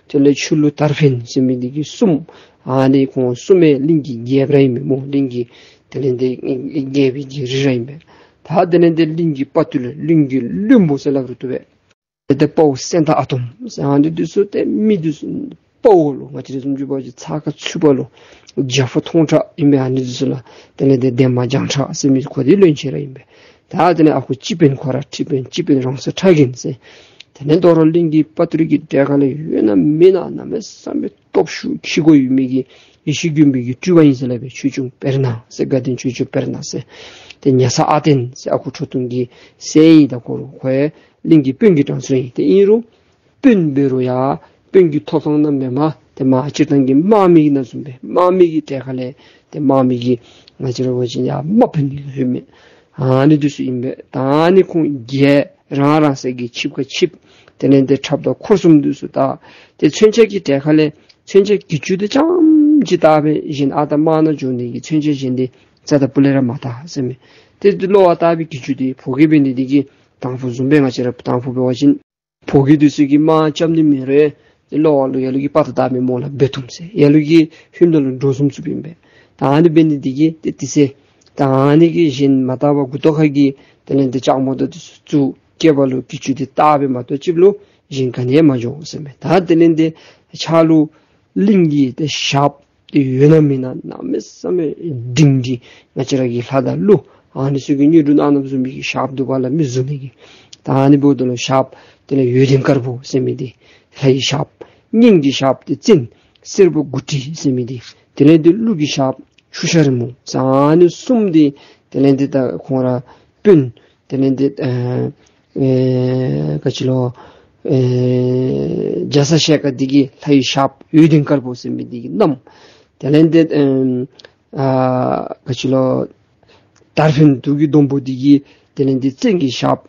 དེ་ལས་ཆོས་ལུ་དར་འཕེན་ཟེར་མི་འདི་གིས་གསུམ། ཨ་ནི་ཁོང་གསུམ་མས་གླིང་གི་རྒྱལཔོ་ར་ཨིན་མས་སྨོ། གླིང་གི་དེ་ལས་ཏེ་རྒྱལ་པོའི་གི་རིགས་ར་ཨིན་པས། ད་དེ་ལས་ཏེ་གླིང་གི་དཔའ་བརྟུལ་གླིང་གི་བློན་པོ་ཟེར་སླབ་རུང་བཏུབ་པས། ཏེ་དཔའ་བོ་སེང་སྟག་ཨ་དོམ་ཟེར་ཨ་ནི་འདི་ཚུ་ཏེ་མི་འདི་ཚུ་དཔའ་བོ་ལུ་ང་བཅས་ར་བཟུམ་ཅིག་འབད་བ་ཅིན་ཚ་ཁ་ཚུད་པ་ལུ་རྒྱ་ཕོ་མཐོང་དྲགས་ཨིན་པས། ཨ་ནི་འདི་ཚུ་ལགས། དེ་ལས་ཏེ་འདན་མ་བྱང་ཁྲ་ཟེར་མི་ཁོ་འདི་བློན་ཆེན་ར་ཨིན་པས། ད་དེ་ལས་ཨ་ཁུ་སྤྱི་དཔོན་ཁོ་ར་ཁྲི་དཔོན་སྤྱི་དཔོན་རོང་ཚ་ཁྲ་རྒན་ཟེར། དེ་ལས་དོ་རུང་གླིང་གི་དཔའ་བརྟུལ་གྱི་གྲལ་ཁ་ལས་ཡོད་ན་མེད་ན་གནམ་མེད་ས་མེད་སྟོབས་ཤུགས་ཆེ་དགོ་ཡོད་མི་གི་ཡེ་ཤེས་མགོན་པོ་གི་སྤྲུལ་པ་ཨིན་ཟེར་སླབ་པས། ཆོས་སྐྱོང་དཔེར་ན་ཟེར་དགའ་ལྡན་ཆོས་སྐྱོང་དཔེར་ན་ཟེར། ཏེ་ཉ་ཚ་ཨ་བརྟན་ཟེར་ཨ་ཁུ་ཁྲོ་ཐུང་གི་སྲས་ཨིན། ད་ཁོ་ར་ཁོ་ཡང་གླིང་གི་དཔོན་གྱི་གྲངས་སུ་ཨིན། ཏེ་ཨིན་རུང་དཔོན་འབད་རུང་ཡང་དཔོན་གྱི་ཐོབ་ཐང་གནམ་མེད་ས་མེད་ཏེ་མ་སྤྱིར་བཏང་གི་དམག་མི་གི་ནང་བཟུམ་སྦེ་དམག་མི་གི་གྲལ་ཁ་ལས་ཏེ་དམག་མི་གི་ང་བཅས་ར་འབད་བ་ཅིན་ཡར་དམག་དཔོན་གྱི་ལྷོད་མི་ཨ་ནི་འདི་ཚུ་ཨིན་པས། ད་ཨ་ནི་ཁོང་རྒྱལ་རང་རང་སོ་སོ་གི་ཆིབས་ཁ་ཆིབས་དེ་ལས་ཏེ་ཁྲབ་དང་འཁོར་གསུམ་འདི་ཚུ་བཏགས། ཏེ་མཚོན་ཆ་གི་གྲལ་ཁ་ལས་མཚོན་ཆ་གྱི་ཅུང་འདི་ཙམ་ཅིག་བཏགས་སྦེ་གཞན་ཨ་རྟག་དམག་ནང་འགྱོ་ནི་གི་མཚོན་ཆ་གཞན་འདི་རྩ་དང་སྤུ་ལས་ར་མ་བཏགས་ཟེར་མས། ཏེ་འདི་གློ་བར་བཏགས་པའི་གྱི་ཅུང་འདི་ཕོ་སྐྱེས་འབད་ནི་འདི་གིས་དང་ཕུ་བཟུམ་སྦེ་ང་བཅས་ར་དང་ཕུ་འབད་བ་ཅིན་ཕོ་སྐྱེས་འདི་ཚུ་གིས་དམག་རྐྱབ་ནི་མེད་རུང་ཏེ་གློ་བ་ལུ་ལ་ལུ་གིས་དཔའ་རྟགས་བཏགས་མི་སྨོ་ལགས། འབད་ཐུམ་ཟེར། ལ་ལུ་གིས་ཧུན་ལ་ལུ་འདྲོག་ཟུམ་ཚུ་འབད་ཨིན་པས། ད་ཨ་ནི་འབད་ནི་འདི་གིས་ཏེ་དེ་ཚེ་ད་ཨ་ནི་གི་གཞན་མ་བཏགས་པར་མགུ་ཏོ་ཁ་གི་དེ་ལས་ཏེ་ལྕགས་མོ་དང་འདི་ཚུ་བཙུགས། སྐེད་པ་ལུ་གྱི་ཅུང་འདི་བཏགས་སྦེ་མ་གཏོགས་ཅིག་ལུ་གཞན་ག་ནི་ཡང་མ་འགྱོ་ཟེར་མས། ད་དེ་ལས་ཏེ་ཕྱག་ལུ་གླིང་གི་ཏེ་ཞགསཔ་ཏེ་ཡོད་ན་མེད་ན་གནམ་མེད་ས་མེད་སྒྲིང་སྒྲིང་ང་བཅས་ར་གི་ལྷ་དང་ཀླུ་ཨ་ནི་ཚུ་གི་དངོས་གྲུབ་གནང་ནི་བཟུམ་མའི་གི་ཞགསཔ་འདུག་པ་ལགས། མི་བཟུང་ནི་གི། ད་ཨ་ནི་འབདཝ་ད་ལུ་ཞགསཔ་དེ་ལས་འོད་ལྡན་དཀར་པོ་ཟེར་མི་འདི་ལྷའི་ཞགསཔ། སྙིང་གི་ཞགསཔ་ཏེ་བཙན་སེར་པོ་དགུ་ཁྲི་ཟེར་མི་འདི། དེ་ལས་ཏེ་ཀླུ་གི་ཞགསཔ་ཆུ་ཤ་རི་མོ་ཟེར་ཨ་ནི་གསུམ་འདི་དེ་ལས་ཏེ་ད་ཁོང་ར་དཔོན་དེ་ལས་ཏེ་ཨེ་ཨེ་ག་ཅི་ལོ་ཨེ་རྒྱ་ཚ་ཞལ་དཀར་འདི་གིས་ལྷའི་ཞགསཔ་འོད་ལྡན་དཀར་པོ་ཟེར་མི་འདི་གིས་བསྣམས། དེ་ལས་ཏེ་ཨེ་ཨ་ག་ཅི་ལོ་དར་འཕེན་དུག་གི་སྡོང་པོ་འདི་གིས་དེ་ལས་ཏེ་བཙན་གྱི་ཞགསཔ།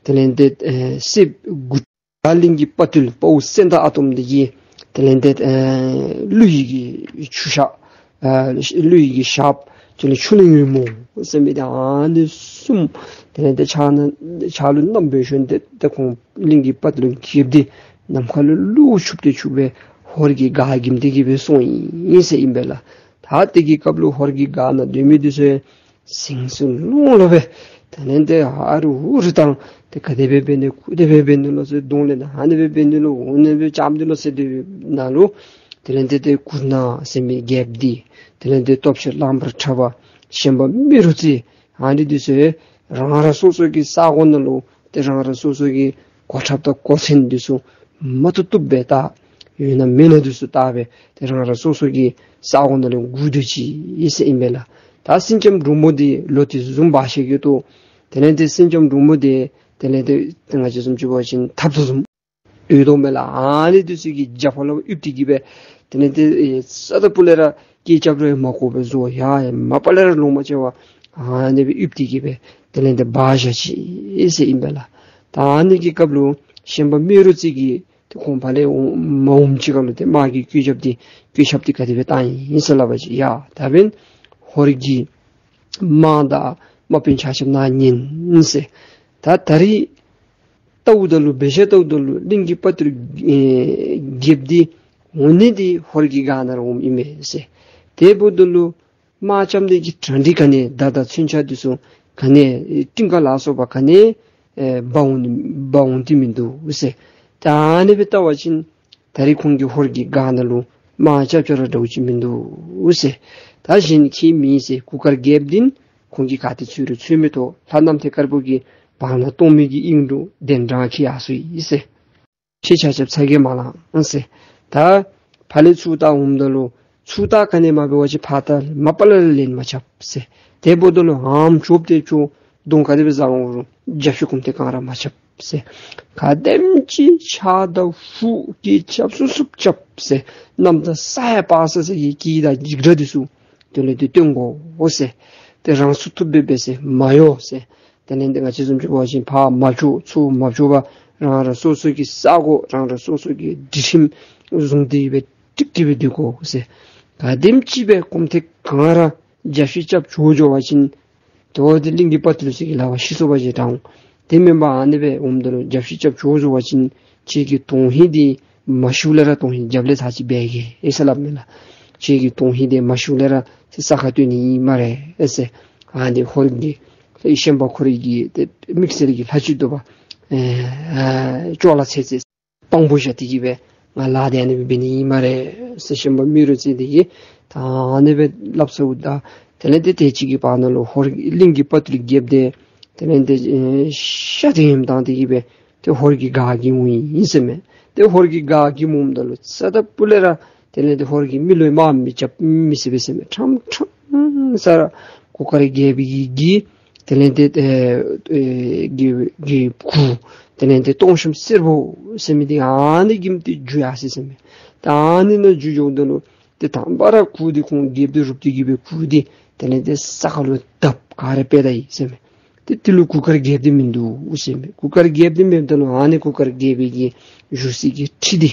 དེ་ལས་ཏེ་ཨེ་སྲིབ་དགུ། ད་གླིང་གི་དཔའ་བརྟུལ་དཔའ་བོ་སེང་སྟག་ཨ་དོམ་འདི་གིས་དེ་ལས་ཏེ་ཨེ་ཀླུ་ཡི་གི་ཆུ་ཤ་ཨ་ཀླུ་ཡི་གི་ཞགསཔ་དེ་ལས་ཆུ་གླིང་ཡོལ་མོ་ཟེར་མི་འདི་ཨ་ནི་གསུམ། དེ་ལས་ཏེ་ཕྱག་ན་ཕྱག་ལུ་བསྣམས་པའི་ཤུལ་ཏེ་ཏེ་ཁོང་གླིང་གི་དཔའ་བརྟུལ་གྱི་རྒྱལཔོ་འདི་ནམ་མཁའ་ལུ་ཀླུ་འཕུར་ཏེ་འཕུར་སྦེ་ཧོར་གྱི་སྒར་འགེམས་ཏེ་གི་སྦེ་སོང་ཡི་ཟེར་ཨིན་པས་ལགས། ད་དེ་གི་སྐབས་ལུ་ཧོར་གྱི་སྒར་ནང་སྡོད་མི་འདི་ཚུ་ཡང་སེམས་སུ་ལོང་ལོང་སྦེ་དེ་ལས་ཏེ་ཧ་རུ་ཧུ་རུ་བཏང་། ཏེ་ག་དེ་སྦེ་འབད་ནི་གུ་དེ་སྦེ་འབད་ནི་ལོ་ཟེར། གདོང་ལེན་ཨ་ནི་སྦེ་འབད་ནི་ལོ་འོ་ནི་སྦེ་རྐྱབ་ནི་ལོ་ཟེར། དེ་ནང་ལུ་དེ་ལས་ཏེ་ཏེ་གུར་ནག་ཟེར་མི་རྒྱལཔོ་འདི་དེ་ལས་ཏེ་སྟོབས་ཆེན་གླང་པོ་ཁྲ་བ་ཤན་པ་མེ་རུ་རྩེ་ཨ་ནི་འདི་ཚུ་རང་རང་སོ་སོ་གི་ས་གོ་ནང་ལུ་ཏེ་རང་རང་སོ་སོ་གི་གོ་ཁྲབ་དང་གོ་མཚོན་འདི་ཚུ་མ་བཏུབ་བཏུབ་སྦེ་བཏགས། ཡོད་ན་མེད་ན་འདི་ཚུ་བལྟ་སྦེ་ཏེ་རང་རང་སོ་སོ་གི་ས་གོ་ནང་ལུ་སྒུག་སྡོད་ཅི་ཟེར་ཨིན་པས་ལགས། ད་སེང་ལྕམ་འབྲུག་མོ་འདི་ལོ་དེ་བཟུམ་འབག་ཤེས་ཀྱི་འདུག། དེ་ལས་ཏེ་སེང་ལྕམ་འབྲུག་མོ་འདི་དེ་ལས་ཏེ་ང་བཅས་བཟུམ་ཅིག་འབད་བ་ཅིན་ཐབ་ཚང་བཟུམ་ཡོད་དོ་མས་ལགས། ཨ་ནི་འདི་ཚུ་གི་རྒྱབ་ཕར་ལུ་ཡིབ་སྟེ་གི་སྦེ་དེ་ལས་ཏེ་ཨེ་ས་ད་སྤུ་ལས་ར་སྐད་རྐྱབ་རུང་མ་གོ་བར་བཟོ་ཡ་ཡ་མ་པ་ལས་ར་ལོང་མ་སྤྱོད་པར་ཨ་ནི་སྦེ་ཡིབ་སྟེ་གི་སྦེ་དེ་ལས་ཏེ་འབག་བཞག་ཅི་ཟེར་ཨིན་པས་ལགས། ད་ཨ་ནི་གི་སྐབས་ལུ་ཤན་པ་རྨེ་རུ་རྩེ་གིས་ཏེ་ཁོང་ཕར་ལས་འོང་མ་འོངམ་ཅིག་ཁར་ལུ་ཏེ་དམག་གི་བཀོད་རྒྱབ་འདི་བཀོད་ཁྱབ་འདི་ག་དེ་སྦེ་བཏང་ཡི་ཟེར་སླབ་པ་ཅིན་ཡ་ད་འབདན་ཧོར་གྱི་དམག་དང་དམག་དཔོན་ཆ་ཁྱབ་ནཱ་ཉན་ཟེར། ད་ད་རིས་བལྟཝ་ད་ལུ་འབད་བཞག་བལྟཝ་ད་ལུ་གླིང་གི་དཔའ་ཐུལ་ཨེ་རྒྱལཔོ་འདི་འོང་ནི་འདི་ཧོར་གྱི་སྒར་ནང་ར་འོངམ་ཨིན་མས་ཟེར། དེ་འབདཝ་ད་ལུ་དམག་རྐྱབ་ནི་གི་གྲ་སྒྲིག་ག་ནི་མདའ་དང་མཚོན་ཆ་འདི་ཚུ་ག་ནི་ཨེ་སྤྲིན་ཁ་ལ་སོགས་པ་ག་ནི་ཨེ་འབག་འོང་འབག་འོང་སྟེ་མིན་འདུག་ཟེར། ད་ཨ་ནི་སྦེ་བལྟ་བ་ཅིན་ད་རིས་ཁོང་གི་ཧོར་གྱི་སྒར་ནང་ལུ་དམག་རྐྱབ་རྐྱབ་ར་འདྲཝ་ཅིག་མིན་འདུག་ཟེར། ད་གཞན་ཁྱད་མེད་ཟེར། གུར་དཀར་རྒྱལཔོ་འདི་ཁོང་གིས་ག་ཏེ་འཚོལ་རུང་འཚོལ་མི་ཐོབ། ལྷ་གནམ་ཐེལ་དཀར་པོ་གིས་བར་ན་སྟོང་མི་གི་དབྱིངས་ལུ་གདན་དྲངས་ཁྱིད་ཡར་སོ་ཡི་ཟེར། ཁྱེད་ཆ་ཁྱབ་ཚ་གྱང་མ་ལང་ཟེར། ད་ཕར་ལས་ཚུར་ལྟ་འོངམ་ད་ལུ་ཚུར་ལྟ་ག་ནི་མ་འབད་བ་ཅིན་ཕར་ལྟ་མ་པ་ལས་ར་ལན་མ་རྐྱབ་ཟེར། དེ་འབདཝ་ད་ལུ་ཧམ་ཆོབ་ཏེ་ཆོ་གདོང་ག་དེ་སྦེ་བཟང་འོང་རུང་རྒྱབ་ཤུལ་གུམ་ཏེ་གང་ར་མ་རྐྱབ་ཟེར། ག་དེམ་ཅིག་ཕྱག་དང་ཧུ་གིས་རྐྱབ་ཚུགས་ཚུགས་རྐྱབ་ཟེར། གནམ་དང་ས་ཡང་སྤར་ས་ས་གི་སྐད་དང་འཇིགས་སྒྲ་འདི་ཚུ་དེ་ལས་ཏེ་སྟོན་དགོ་ཟེར། ཏེ་རང་ཚུགས་ཐུབ་སྦེ་འབད་ཟེར་མ་གཡོ་ཟེར། དེ་ལས་ཏེ་ང་བཅས་བཟུམ་ཅིག་འབད་བ་ཅིན་ཕར་མ་འཕྱོག་ཚུར་མ་འཕྱོག་པར་རང་རང་སོ་སོ་གི་ས་གོ་རང་རང་སོ་སོ་གི་སྒྲིག་ཁྲིམས་བཟུང་སྟེ་སྦེ་ཀྲིག་ཀྲི་སྦེ་སྡོད་དགོ་ཟེར། ག་དེམ་ཅིག་སྦེ་གུམ་ཏེ་གང་ར་རྒྱབ་ཤུལ་རྐྱབ་འགྱོ་འགྱོ་བ་ཅིན་དོ་དེ་གླིང་གི་དཔའ་ཐུལ་ཚུ་གི་ལག་པར་ཤི་སོང་པ་ཅིན་དྲག་འོང་། དེ་མེན་པར་ཨ་ནི་སྦེ་འོངམ་ད་ལུ་རྒྱབ་ཤུལ་རྐྱབ་འགྱོ་འགྱོ་བ་ཅིན་ཁྱེད་ཀྱི་དོན་ཧིང་འདི་མ་ཤིཝ་ལས་ར་དོན་ཧིང་རྒྱབ་ལས་ཚར་གཅིག་འབད་གེ་ཨེ་ཟེར་སླབ་མས་ལགས། ཁྱེད་ཀྱི་དོན་ཧིང་འདི་མ་ཤིཝ་ལས་ར་ས་ཁར་སྟོན་ནི་ཨིན་སྨ་རེ་ཨེ་ཟེར། ཨ་ནི་ཧོར་གྱི་ཤན་པ་ཁོ་རའི་གི་ཏེ་དམིགས་བསལ་གྱི་ལྷ་ཅིག་འདུག་པ། ཨེ་ཨ་ཅོག་ལ་ཚེ་ཚེ་དཔང་པོ་བཞག་སྟེ་གི་སྦེ་ང་ལཱ་འདི་ཨ་ནི་སྦེ་འབད་ནི་ཨིན་སྨ་རེ་ཟེར་ཤན་པ་རྨེ་རུ་རྩེ་འདི་གིས་ད་ཨ་ནི་སྦེ་སླབ་ཚརཝ་ད་དེ་ལས་ཏེ་དེ་ཅིག་གི་བར་ན་ལུ་ཧོར་གླིང་གི་དཔའ་ཐུལ་རྒྱལཔོ་འདི་དེ་ལས་ཏེ་ཨེ་ཤ་དེ་ཡེམ་བཏང་སྟེ་གི་སྦེ་ཏེ་ཧོར་གྱི་སྒར་གྱི་འོང་ཡི་ཟེར་མས། ཏེ་ཧོར་གྱི་སྒར་གྱི་འོངམ་ད་ལུ་རྩ་དང་སྤུ་ལས་ར་དེ་ལས་ཏེ་ཧོར་གྱི་མི་ལུ་དམག་མི་རྐྱབ་མི་ཤེས་པས་ཟེར་མས། ཁྲམ་ཁྲམ་ས་ར་གུར་དཀར་རྒྱལ་པོའི་གི་གི་དེ་ལས་ཏེ་ཨེ་ཨེ་གི་གི་གུར་དེ་ལས་ཏེ་སྟོང་གཤམ་སེར་པོ་ཟེར་མི་འདི་ཨ་ནི་གིས་ཏེ་འཇུ་ཡར་སོ་ཡི་ཟེར་མས། ད་ཨ་ནི་ནང་འཇུ་འགྱོཝ་ད་ལུ་ཏེ་དང་པ་ར་གུར་འདི་ཁོང་རྒྱལཔོ་འདི་རུབ་སྟེ་གི་སྦེ་གུར་འདི་དེ་ལས་ཏེ་ས་ཁ་ལུ་བརྡབ་ག་ར་ཕྱེ་ད་ཡི་ཟེར་མས། ཏེ་དེ་ལུ་གུར་དཀར་རྒྱལཔོ་འདི་མིན་འདུག་ཟེར་མས། གུར་དཀར་རྒྱལཔོ་འདི་མེདཔ་ད་ལུ་ཨ་ནི་གུར་དཀར་རྒྱལ་པོའི་གི་བཞུགས་སའི་གི་ཁྲི་འདི་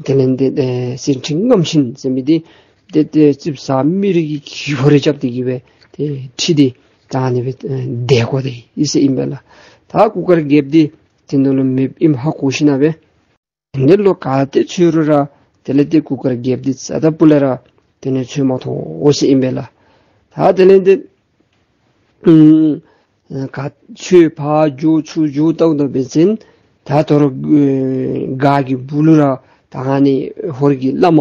དེ་ལས་ཏེ་ཨེ་གསེར་ཁྲི་རྔམ་ཤིང་ཟེར་མི་འདི་ཏེ་ཏེ་ཙིགཔ་ཟ་མི་རེ་གིས་གྱི་ཧོ་རེ་རྐྱབ་སྟེ་གི་སྦེ་ཏེ་ཁྲི་འདི་ད་ཨ་ནི་སྦེ་ཨེ་བརྡལ་བཀོ་ད་ཡི་ཟེར་ཨིན་པས་ལགས། ད་གུར་དཀར་རྒྱལཔོ་འདི་དེ་ནང་ལུ་མེདཔ་ཨིནམ་ཧ་གོ་ཞིན་ན་སྦེ་དེ་ལུ་ག་ཏེ་འཚོལ་རུང་ར་དེ་ལས་ཏེ་གུར་དཀར་རྒྱལཔོ་འདི་རྩ་དང་སྤུ་ལས་ར་དེ་ནང་འཚོལ་མ་ཐོབ་འོང་ཟེར་ཨིན་པས་ལགས། ད་དེ་ལས་ཏེ་ཨུམ་ག་ཚུར་ཕར་འགྱོ་ཚུར་འགྱོ་བལྟཝ་ད་འབད་བ་ཅིན་ད་དོ་རུང་ཨེ་སྒར་གྱི་སྦུག་ལུ་ར་ད་ཨ་ནི་ཧོར་གྱི་བླ་མ་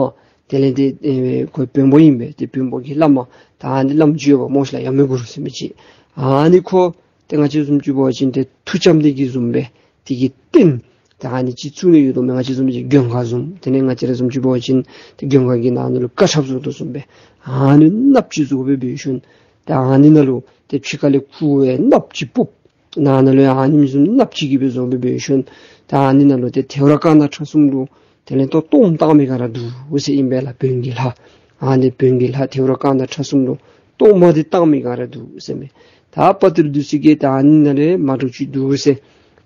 དེ་ལས་ཏེ་ཨེ་ཁོ་བོན་པོ་ཨིན་པས། ཏེ་བོན་པོ་གི་བླ་མ་ད་ཨ་ནི་བླམ་ཅིག་ཡོདཔ་མོ་ཤིག་ལགས། ཡ་མེ་གུ་རུ་ཟེར་མི་ཅིག། ཨ་ནི་ཁོ་ཏེ་ང་བཅས་བཟུམ་ཅིག་འབད་བ་ཅིན་ཏེ་མཐུ་རྐྱབ་ནི་གི་བཟུམ་སྦེ་དེ་གི་རྟེན་ད་ཨ་ནི་ཅིག་བཙུགས་ནི་ཡོད་དོ་མས། ང་བཅས་བཟུམ་ཅིག་མགོན་ཁང་བཟུམ། དེ་ལས་ང་བཅས་ར་བཟུམ་ཅིག་འབད་བ་ཅིན་ཏེ་མགོན་ཁང་གི་ནང་ན་ལུ་དཀའ་ཁྲབ་བཟོ་དོ་བཟུམ་སྦེ་ཨ་ནི་གནགཔོ་ཅིག་བཟོ་སྦེ་འབད་ཞིནམ་ད་ཨ་ནི་ནང་ལུ་ཏེ་ཕྱི་ཁ་ལས་ཁུ་བ་གནགཔོ་ཅིག་ཕུབ། ནང་ན་ལུ་ཡང་ཨ་ནི་བཟུམ་གནགཔོ་ཅིག་གིས་སྦེ་བཟོ་སྦེ་འབད་ཞིནམ་ད་ཨ་ནི་ནང་ལུ་ཏེ་ཐེའུ་རང་རྐང་ཐང་ཁྲ་གསུམ་ལུ་དེ་ལས་ཏེ་གཏོརམ་བཏང་མི་ག་ར་འདུག་ཟེར་ཨིན་པས་ལགས། བོན་གྱི་ལྷ། ཨ་ནི་བོན་གྱི་ལྷ་ཐེའུ་རང་རྐང་ཐང་ཁྲ་གསུམ་ལུ་གཏོརམ་འདི་བཏང་མི་ག་ར་འདུག་ཟེར་མས། ད་དཔའ་ཐུལ་འདི་ཚུ་གིས་ད་ཨ་ནི་ནང་ལས་མ་འདྲཝ་ཅིག་འདུག་ཟེར།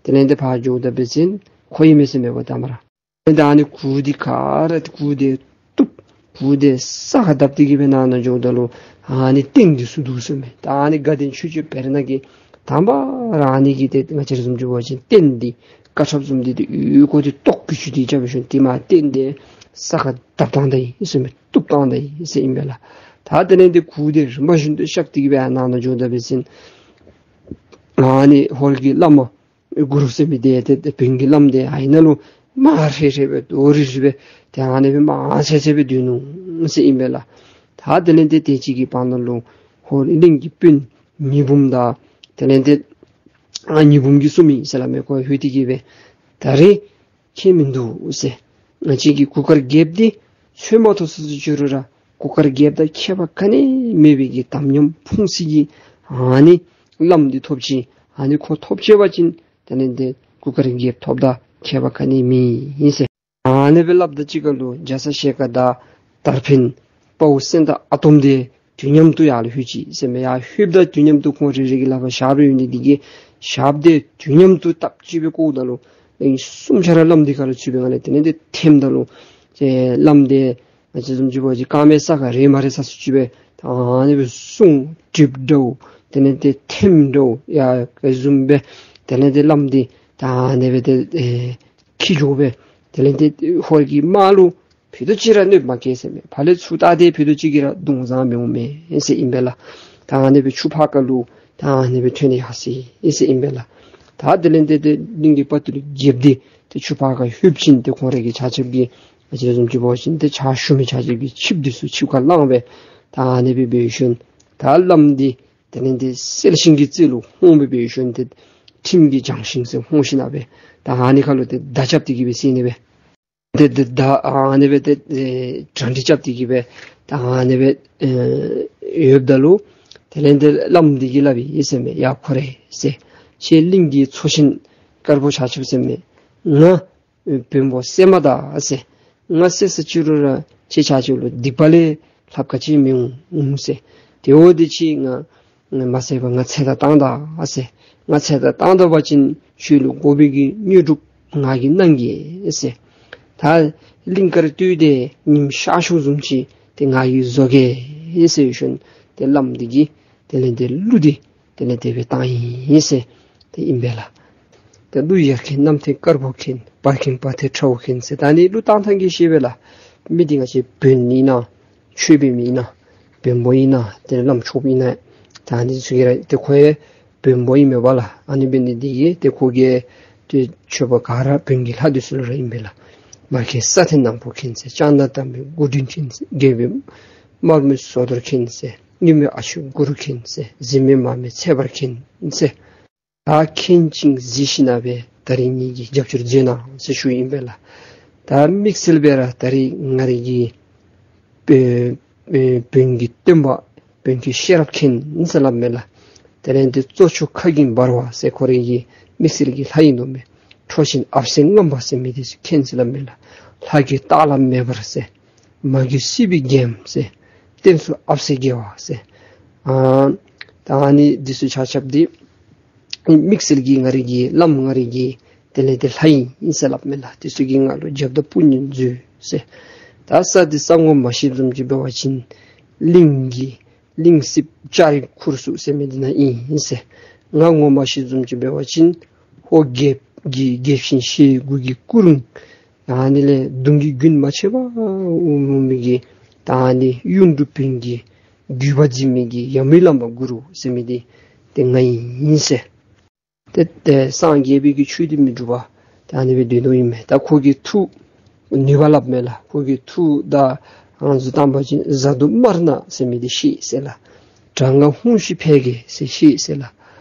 དེ་ལས་ཏེ་ཕར་འགྱོཝ་ད་འབད་བ་ཅིན་ཁོ་ཨིན་མས་ཟེར་མས་པ་ད་མ་ར། ད་ཨ་ནི་གུར་འདི་ག་ར་གུར་འདི་གཏུབ། གུར་འདི་ས་ཁར་བརྡབ་སྟེ་གི་སྦེ་ནང་ན་འགྱོཝ་ད་ལུ་ཨ་ནི་སྟེང་འདི་ཚུ་འདུག་ཟེར་མས། ད་ཨ་ནི་དགའ་ལྡན་ཆོས་སྤྱོད་བེར་ནག་གིས་དང་པ་ར་ཨ་ནི་གི་ཏེ་ང་བཅས་ར་བཟུམ་ཅིག་འབད་བ་ཅིན་རྟེན་འདི་དཀའ་ཁྲབ་བཟུམ་འདི་ཏེ་ཡུ་ཁོ་འདི་ཏོག་གི་ཆུ་འདི་རྐྱབ་ཞིནམ་ཏེ་མར་རྟེན་འདི་ས་ཁར་བརྡབ་བཏང་ད་ཡི་ཟེར་མས། གཏུབ་བཏང་ད་ཡི་ཟེར་ཨིན་པས་ལགས། ད་དེ་ལས་ཏེ་གུར་འདི་རིམ་པ་བཞིན་དུ་བཤིག་སྟེ་གི་སྦེ་ནང་ན་འགྱོཝ་ད་འབད་བ་ཅིན་ཨ་ནི་ཧོར་གྱི་བླ་མ་གུ་རུ་ཟེར་མི་འདི་ཏེ་ཏེ་བོན་གྱི་བླམ་འདི་ཨ་ནི་ནང་ལུ་དམར་ཧྲེ་ཧྲེ་སྦེ་རྡོ་རི་རི་སྦེ་ཏེ་ཨ་ནི་སྦེ་དམར་ཚེར་ཚེར་སྦེ་སྡོད་ནུག་ཟེར་ཨིན་པས་ལགས། ད་དེ་ལས་ཏེ་དེ་ཅིག་གི་བར་ན་ལུ་ཧོར་གླིང་གི་དཔོན་ཉི་འབུམ་དང་དེ་ལས་ཏེ་ཨ་ཉི་འབུམ་གྱིས་གསུངས་མི་ཟེར་སླབ་མས། ཁོ་ལྷོད་དེ་གི་སྦེ་ད་རིས་ཁྱད་མིན་འདུག་ཟེར། ང་བཅས་ཀྱི་གུར་དཀར་རྒྱལཔོ་འདི་འཚོལ་མ་ཐོབ་སོང་ཟེར་ཅི་རུང་ར་གུར་དཀར་རྒྱལཔོ་དང་ཁྱད་པར་ག་ནི་མེད་པའི་གི་དམ་ཉམས་ཕུང་སྲིད་ཀྱི་ཨ་ནི་བླམ་འདི་ཐོབ་ཅི། ཨ་ནི་ཁོང་ཐོབ་ཅི་བ་ཅིན་དེ་ལས་འདི་གུར་དཀར་རྒྱལཔོ་ཐོབ་དང་ཁྱད་པར་ག་ནི་མེད་ཨིན་ཟེར། ཨ་ནི་སྦེ་སླབ་ད་གཅིག་ཁར་ལུ་རྒྱ་ཚ་ཞལ་དཀར་དང་དར་འཕེན་དཔའ་བོ་སེང་སྟག་ཨ་དོམ་འདི་དུས་མཉམ་དུ་ཡར་ལུ་ལྷོད་ཅི་ཟེར་མས། ཡར་ལྷོདཔ་ད་དུས་མཉམ་དུ་ཁོང་རེ་རེ་གི་ལག་པར་ཞགསཔ་རེ་ཡོད་ནི་འདི་གིས་ཞགསཔ་འདི་དུས་མཉམ་དུ་སྟབས་གཅིག་སྦེ་བཀོཝ་ད་ལུ་གླིང་གསུམ་ཆ་ར་བླམ་འདི་ཁ་ལུ་ཚུད་པའི་ངང་ལས་དེ་ལས་འདི་ཐེམ་ད་ལུ་ཏེ་བླམ་འདི་ང་བཅས་བཟུམ་ཅིག་འབད་བ་ཅིན་རྐངམ་སྦེ་ས་ཁར་རེག་མ་རེག་ས་སུ་ཅིག་སྦེ་ད་ཨ་ནི་སྦེ་སྲུང་སྒྲིགཔ་འདྲཝ་དེ་ལས་འདི་ཐེམ་འདྲཝ་ཡ་ག་བཟུམ་སྦེ་དེ་ལས་འདི་བླམ་འདི་ད་ཨ་ནི་སྦེ་ཏེ་ཨེ་འཁྱིད་འགྱོ་སྦེ་དེ་ལས་འདི་ཧོར་གྱི་དམག་ལུ་ཕུད་རྡོག་ཅིག་ར་གནོདཔ་མ་བཀལ་ཟེར་མས། ཕར་ལས་ཚུར་ལྟ་སྟེ་ཕུད་རྡོག་ཅིག་གིས་ར་གདུང་བཟང་མི་འོང་མས་ཟེར་ཨིན་པས་ལགས། ད་ཨ་ནི་སྦེ་ཆུ་ཕར་ཁ་ལུ་ད་ཨ་ནི་སྦེ་ཐོན་ཡར་སོ་ཡི་ཟེར་ཨིན་པས་ལགས། ད་དེ་ལས་འདི་ཏེ་གླིང་གི་དཔའ་བརྟུལ་རྒྱལཔོ་འདི་ཏེ་ཆུ་ཕར་ཁ་ལྷོདཔ་ཅིག་ཏེ་ཁོང་རའི་གི་ཆ་ཁྱབ་ཀྱི་ང་བཅས་བཟུམ་ཅིག་འབད་བ་ཅིན་ཏེ་ཕྱག་ཞུ་མི་ཆ་ཁྱབ་ཀྱི་ཆིབས་འདི་ཚུ་ཆིབས་ཁར་བླངས་སྦེ་ད་ཨ་ནི་སྦེ་འབད་ཞིནམ་ད་བླམ་འདི་དེ་ལས་འདི་གསལ་ཤིང་གི་རྩེ་ལུ་ཧོང་སྦེ་འབད་ཞིནམ་ཏེ་ཁྲིམས་ཀྱི་ལྗང་ཤིང་ཟེར་ཧོང་ཤིང་ཨ་སྦེ་ད་ཨ་ནི་ཁ་ལུ་ཏེ་མདའ་རྐྱབ་སྟེ་གི་སྦེ་བསད་ནི་སྦེ། ཏེ་ཏེ་ད་ཨ་ནི་སྦེ་ཏེ་ཨེ་གྲ་སྒྲིག་རྐྱབ་སྟེ་གི་སྦེ་ད་ཨ་ནི་སྦེ་ཨེ་ཡོདཔ་ད་ལུ་དེ་ལས་འདི་བླམ་འདི་གིས་སླབ་ཡི་ཟེར་མས། ཡ་ཁོ་རེ་ཟེར། ཁྱེད་གླིང་གི་ཚོ་ཆེན་དཀར་པོ་ཆ་ཁྱབ་ཟེར་མས། ང་བོན་པོ་སེམས་མ་དང་ཟེར། ང་བསད་ས་ཅི་རུང་ར་ཁྱེད་ཆ་ཁྱབ་ལུ་སྡིག་པ་ལས་ལྷགཔ་ག་ཅི་མི་འོང་ཟེར། དེ་འོ་དེ་ཅིག་ང་ང་མ་བསད་པར་ང་ཚེ་དང་བཏང་ད་ཟེར། ང་ཚེ་དང་བཏང་ད་པ་ཅིན་ཁྱོད་ལུ་དགོ་པའི་གི་དངོས་གྲུབ་ང་གིས་གནང་གེ་ཟེར། ད་གླིང་དཀར་སྟོད་འདི་ཉིམ་ཤར་ཤུལ་བཟུམ་ཅིག་ཏེ་ང་གིས་བཟོ་གེ་ཟེར་ཞིནམ་ཏེ་བླམ་འདི་གིས་དེ་ལས་ཏེ་གླུ་འདི་དེ་ལས་དེ་སྦེ་བཏང་ཡི་ཟེར་ཏེ་ཨིན་པས་ལགས། ཏེ་གླུ་ཡར་མཁན་གནམ་མཐིལ་དཀར་པོ་མཁྱེན། བར་མཁན་བ་དན་ཁྲ་བོ་མཁྱེན་ཟེར། ད་ནི་གླུ་བཏང་ཐངས་ཀྱི་ཤེས་པས་ལགས། མི་འདི་ང་བཅས་བོན་ཨིན་ན་ཆོས་པའི་མི་ཨིན་ན་བོན་པོ་ཨིན་ན་ཏེ་བླམ་ཆོསཔ་ཨིན་ན་ད་ནི་ཚུ་གི་ར་ཏེ་ཁོ་ཡང་བོན་པོ་ཨིན་མས་པ་ལགས། ཨ་ནི་འབད་ནི་འདི་གིས་ཏེ་ཁོ་གིས་ཏེ་མཆོད་པ་ག་ར་བོན་གྱི་ལྷ་འདི་ཚུ་ལུ་ར་ཨིན་པས་ལགས། བར་མཁན་ས་མཐའི་ནག་པོ་མཁྱེན་ཟེར། ལྕང་དང་དམ་པའི་སྒོ་འདྲེན་མཁྱེན་ཟེར། རྒྱལ་པོའི་དམར་མོའི་ཟོ་དོར་མཁྱེན་ཟེར། སྙིགས་མའི་ཨ་ཆོས་གུ་རུ་མཁྱེན་ཟེར། གཟིམ་མལ་མར་མེ་ཚེ་བར་མཁྱེན་ཟེར། ད་མཁྱེན་ཅིང་གཟིགས་ཤིག་ན་སྦེ་ད་རིས་ཉིད་ཀྱི་རྒྱབ་སྐྱོར་མཛད་གནང་ཟེར་ཞུ་ཨིན་པས་ལགས། ད་དམིགས་བསལ་སྦེ་ར་ད་རིས་ང་རའི་གི་བོན་བོན་བོན་གྱི་སྟོན་པ་བོན་གྱི་ཤེས་རབ་མཁན་ཟེར་སླབ་མས་ལགས། དེ་ལས་འདི་གཙོ་མཆོག་ཁ་རྒན་འབར་བ་ཟེར་ཁོ་རའི་གི་དམིགས་བསལ་གྱི་ལྷ་ཨིན་དོ་མས། ཁྲོ་ཆེན་ཨབ་སེ་རྔམ་པ་ཟེར་མི་འདི་ཚུ་མཁྱེན་ཟེར་སླབ་མས་ལགས། ལྷ་གི་རྟ་ལ་མེ་འབར་ཟེར། མ་གི་སྲིད་པའི་རྒྱལམོ་ཟེར། བསྟན་སྲུང་ཨབ་སེ་རྒྱལ་བ་ཟེར། ཨ་ད་ཨ་ནི་འདི་ཚུ་ཆ་ཁྱབ་འདི་དམིགས་བསལ་གྱི་ང་རའི་གི་བླམ་ང་རའི་གི་དེ་ལས་ཏེ་ལྷ་ཨིན་ཟེར་སླབ་མས་ལགས། འདི་ཚུ་གིས་ང་ལུ་རྒྱབ་དང་དཔུང་གཉེན་མཛོད་ཟེར། ད་ས་འདི་ས་ངོ་མ་ཤེས་བཟུམ་ཅིག་འབད་བ་ཅིན་གླིང་གི་གླིང་སྲིབ་ལྕགས་རི་ཁུར་སུ་ཟེར་མི་འདི་ནང་ཨིན་ཟེར། ང་ངོ་མ་ཤེས་བཟུམ་ཅིག་འབད་བ་ཅིན་ཧོར་རྒྱལཔོ་གི་རྒྱལ་ཆེན་ཞེ་དགུ་གི་སྐུ་རིང་ཨ་ནི་ལས་གདུང་གི་རྒྱུན་མ་ཆད་པར་འོང་མི་གི་ད་ཨ་ནི་གཡུང་དྲུང་བོན་གྱི་བརྒྱུད་པ་འཛིན་མི་གི་ཡབ་མེས་བླ་མ་གུ་རུ་ཟེར་མི་འདི་ཏེ་ང་ཨིན་ཟེར། ཏེ་ཏེ་སངས་རྒྱས་པའི་གི་ཆོས་འདི་མི་འགྲུབ་པར་ད་ཨ་ནི་སྦེ་སྡོད་དོ་ཨིན་མས། ད་ཁོ་གི་མཐུ་ནུས་པ་སླབ་མས་ལགས། ཁོ་གི་མཐུ་ད་ང་ཚུ་བཏང་པ་ཅིན་གཟའ་བདུད་དམར་ནག་ཟེར་མི་འདི་ཤེས་ཟེར་ལགས། དྲག་སྔགས་ཧཱུྃ་ཤི་ཕལ་གྱི་ཟེར་ཤེས་ཟེར་ལགས།